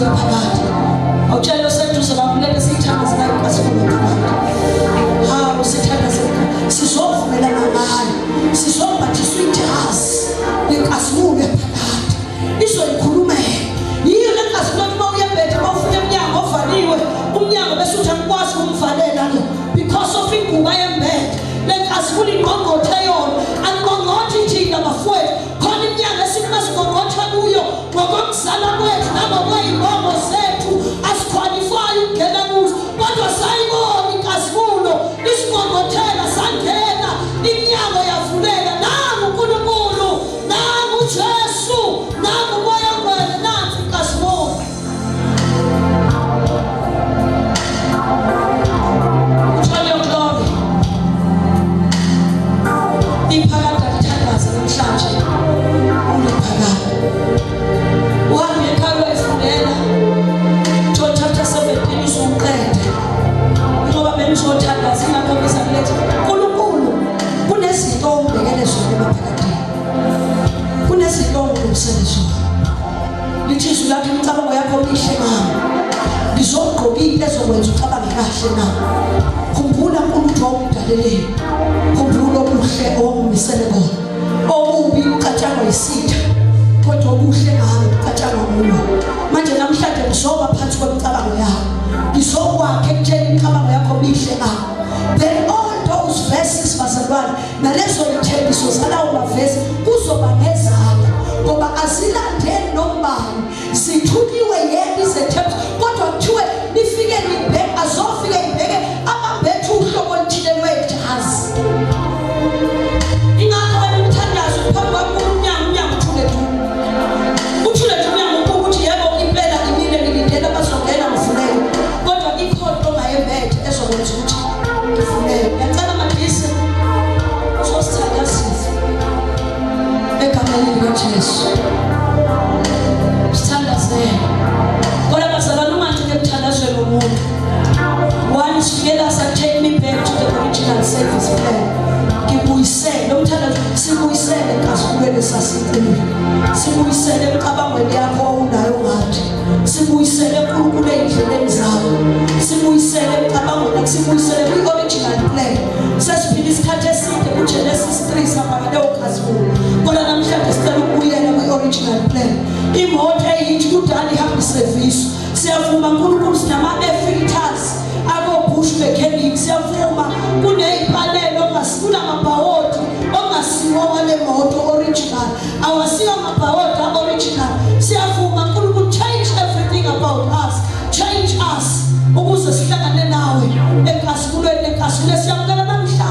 Inkazimulo yaphakade. Awutshele oseduze bakho lento esiyithandazela inkazimulo yaphakade. Hawu sithandazela sizovumelana ngayo. Sizombathiswa ijazi lenkazimulo yaphakade. Izoyikhulumela. Yiyo le nkazimulo uma uyembethe uma ufika emnyango ovaliwe umnyango bese uthi angikwazi ukumvalela lo because of ingubo ayembethe. Le nkazimulo ingqongqothe yona. Angqongqothi thina bafowethu khona iminyango esithi masigongqotha kuyo ngokomzala kwethu nangokwey'nkomo zethu asikhwalifayi ukungena kuzo kodwa sayibona inkazimulo isigongqothela sangena iminyango yavuleka nangu uNkulunkulu nangu uJesu nangu uMoya oNgcwele nansi inkazimulo. Uthole your glory. Iphakade alithandaze namhlanje. Uliphakade. Uhambe ekhaya uyayifundela. John chapter 17 usuqede. Ngoba benizothandaza ingakho ngiza kuletha. uNkulunkulu kunezinto ongibekele zona emaphakadeni. Kunezinto ongilungisele zona. Lithi izwi lakho imicabango yakho mihle mama. Ngizogqoka into ezokwenza ucabange kahle na. Khumbula uNkulunkulu wawumdaleleni. Khumbula okuhle owakumisele kona. Okubi kucatshangwa yisitha. Kodwa okuhle ngami kucatshangwa nguwe. Manje namhlanje ngizoba phansi kwemicabango yakho. Ngizokwakha ekutshela imicabango yakho mihle ngami. Then all those verses bazalwane nalezo yithembiso zalawo mavesi kuzoba ngezakho ngoba azilandeli nombani zithuliwe yebo izethembiso kodwa kuthiwe nifike nibheke azofike ibheke abambethe uhlobo oluthile lwejazi ingakho wena umthandazo phambi kwakho umnyango umnyango uthule du uthule du umnyango ubuka ukuthi yebo impela imile ngilindele abazongena ngivulele kodwa ikhona ongayembethe ezokwenza ukuthi ngivulele ngiyacela madise uzosithandazisa egameni likaJesu sithandazele kodwa bazalwane ungagcine emthandazweni womuntu once fikela sa take me back to the original service plan ngibuyisele lo mthandazo sibuyisele enkazimulweni esasikuyo sibuyisele emcabangweni yakho owunayo ngathi sibuyisele uNkulunkulu ey'ndleleni zakho sibuyisele emcabangweni sibuyisele kwi-original plan sesiphila isikhathi eside kuGenesis 3 sihamba ngaleyo nkazimulo kodwa namhlanje sicela ukubuyela kwi-original plan imoto eyintsha kudala ihamba iseviso siyavuma uNkulunkulu sinama-air filters abo-bush mechanic siyavuma kuney'panelo kunamabhawodi ongasiwo wale moto original awasiwo amabhawodi a-original siyavuma uNkulunkulu change everything about us change us ukuze sihlangane nawe enkazimulweni nenkazimulweni siyamukela namhla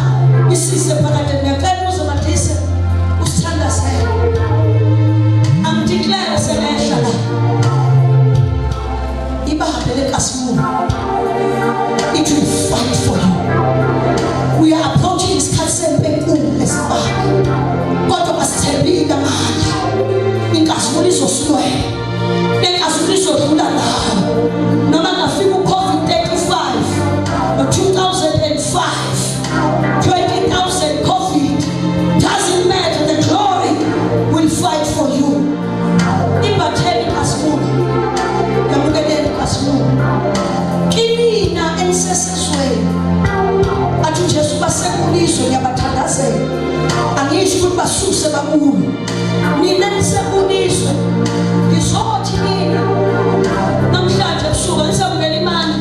isise phakade ngiyacela uze madise usithandazele angideclare sengehla la ibambe lenkazimulo it will fight for you we are approaching isikhathi sempi enkulu esibani kodwa asithembile amandla inkazimulo izosilwela lenkazimulo izodlula nayo noma ngafika uCovid 35 no 2005 20,000 COVID doesn't matter the glory will fight for you imbatheni inkazimulo yamukeleni inkazimulo kinina enisesezweni athi uJesu basekulizwe ngiyabathandazela angisho ukuthi basuse bakulo nina enisekulizwe ngizothi nina namhlanje ebusuku nisamukela imali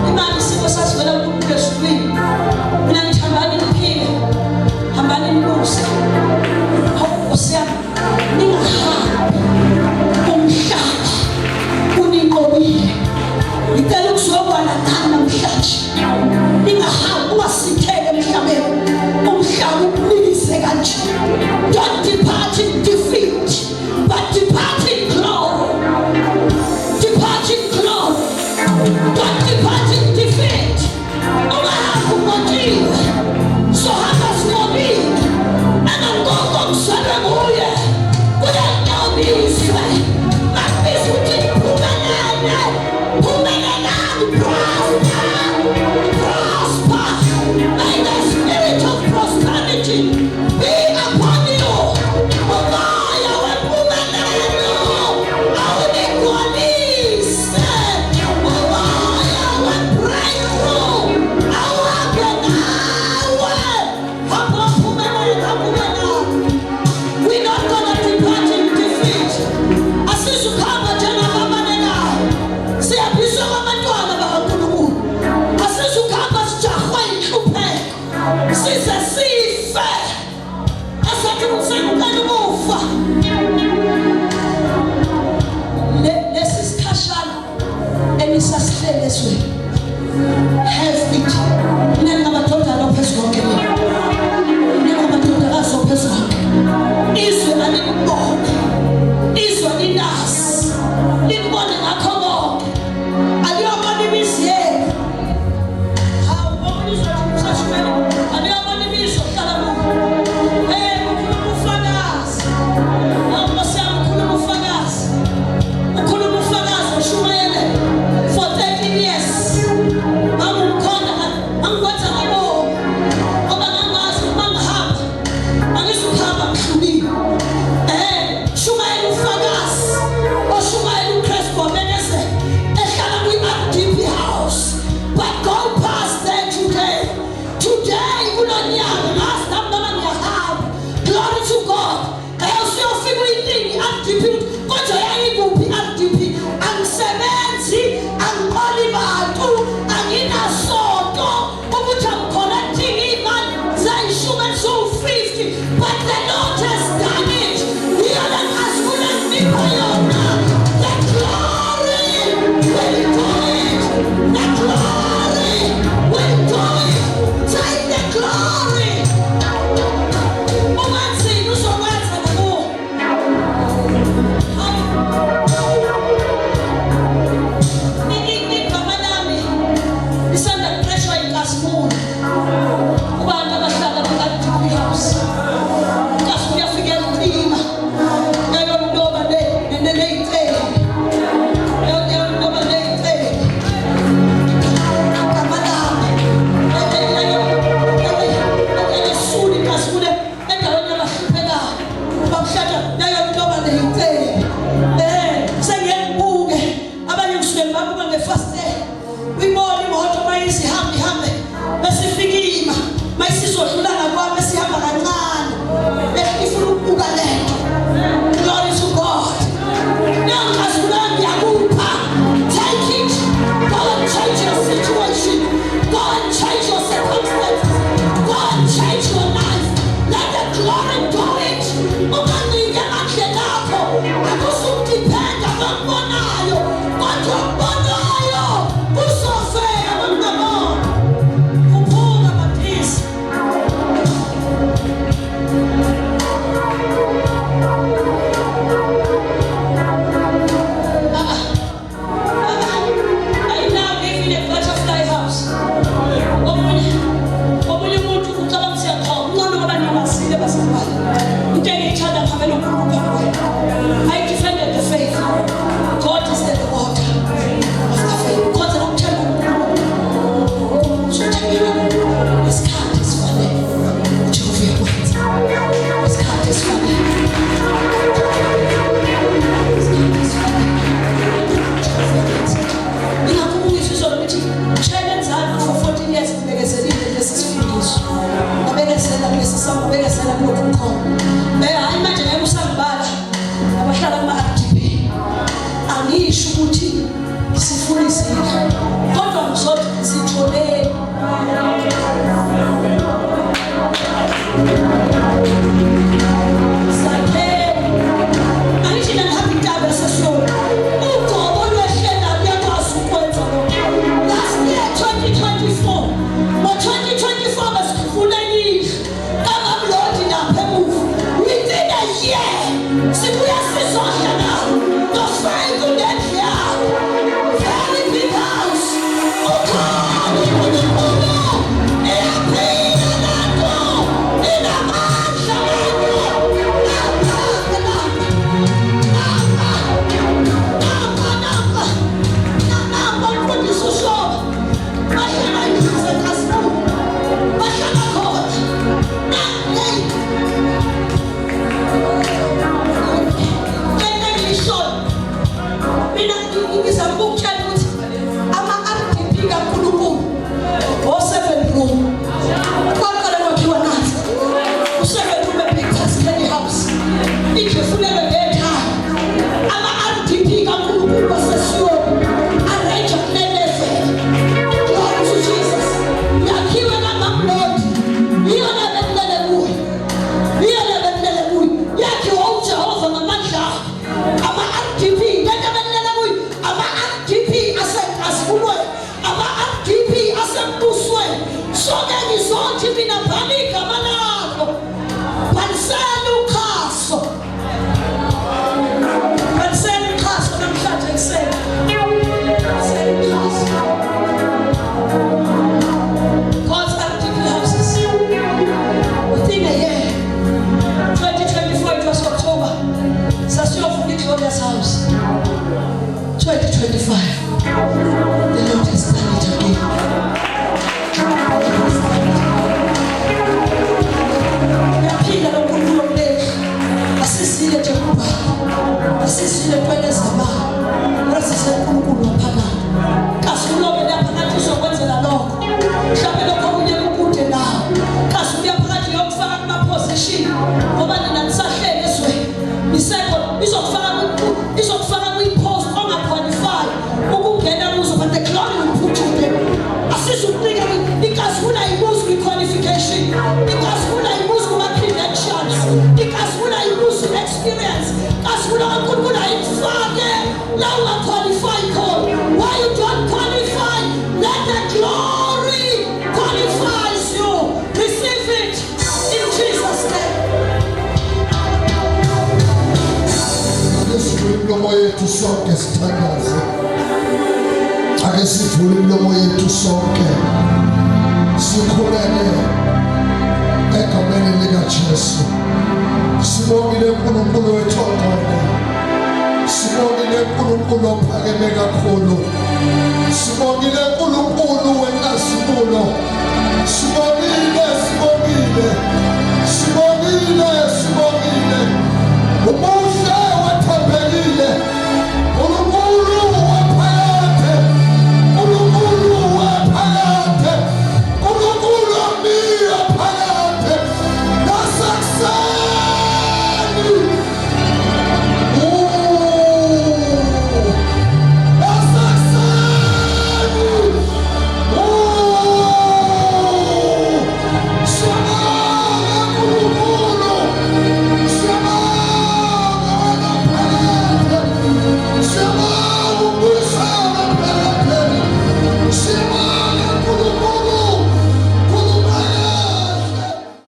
imali isipho sasivela kuNkulunkulu ezulwini mina ngithi hambani niphile hambani nibuse hawu nkosi yami ningahambi umhlaba uninqobile ngicela ukuzokwana nani namhlanje ningahambi ungasithele emhlabeni umhlaba ukunikise kanje don't depart in defeat but depart But the Lord has done it. Yiyo le nkazimulo enginikwa yona. The glory will do it. The glory will do it. Take the glory. Ungathini uzokwenza nakuwe. Igama lami lisanda kuqeshwa inkazimulo kubantu abahlala kwi-RDP house. Inkazimulo iyafikela ucima yayontoba neyiceli, yayontoba neyiceli. Igama lami elisula inkazimulo endaweni yabahluphekayo bakuhlala yayontoba neyiceli. Sengiye ngibuke abanye, ngisuke ngibabuka ngefasitela, uyibona imoto mayize ihambe ihambe, bese ifika ima mayisizodlula ngakwami, esihamba kancane, ifuna ukubuka lento. Glory to God. Leyo nkazimulo ngiyakupha. Take it. Go and change your situation. Go and change your circumstances. Go and change your life. Let the glory do it. Unganiki emandleni akho. Akusuku-dependa kokubonayo, kodwa okubonayo kuzofeka kwekungabona. Khuphuka, Baptist. I now live in a butterfly house. Omunye umuntu ucabanga ukuthi uyaqhoma, ungcono ngoba ningazile bazalwane. Into engiyithanda ngihambela uNkulunkulu phambi kwenu. I defended the faith. God is the rewarder of the faith. Ukhonze nokuthemba uNkulunkulu. uNkulunkulu uzothembeka ngesikhathi esifanele. uJehova uyakwenza. Isikhathi esifanele. Isikhathi esifanele. uJehova uyakwenza. Ingakho ukuyizwa izolo ukuthi challenge for 14 years ngibekezelile kulesi sifundiso. Ngabekezela kulesi sami, ngabekezela kulokhu kukhona. Hayi, manje ngeke usangibala abahlala kuma-RDP. Angisho ukuthi sifuna izindlu, kodwa ngizothi sitholeni. Sakheni. Angithi nangihamba intaba yaseSiyoni. Ugcobo lwehlela luyakwazi ukwenza lokho. Last year 2024, ngo-2024 besifuna indlu kaMamlodi lapha emuva. Within a year sibuya sizohla nawo. No-Frank unendlu yakho. Very big house. Ukhona uNkulunkulu. Iyaphila lento. Inamandla lento. Lapha, lapha. Nampa, nampa, nampa, mfundisi uShoba. Bahlala endlini zenkazimulo. Bahlala khona. Hey. Lento engiyishoyo. Mina ngizama ukukutshela ukuthi ama-RDP kaNkulunkulu o-seven room. Kwaqala kwakhiwa nathi. U-seven room e-Big Tuscany House. Indlu efulelwe ngethaya. Ama-RDP kaNkulunkulu waseSiyoni arrange kule level. Glory to Jesus. Yakhiwe kaMamlodi. Iyona bekulele kuyo. Iyona bekulele kuyo. Yakhiwa uJehova ngamandla akhe. Ama-RDP, lento bekulele kuyo, ama-RDP asenkazimulweni, ama-RDP asembusweni. So-ke ngizothi mina bhala.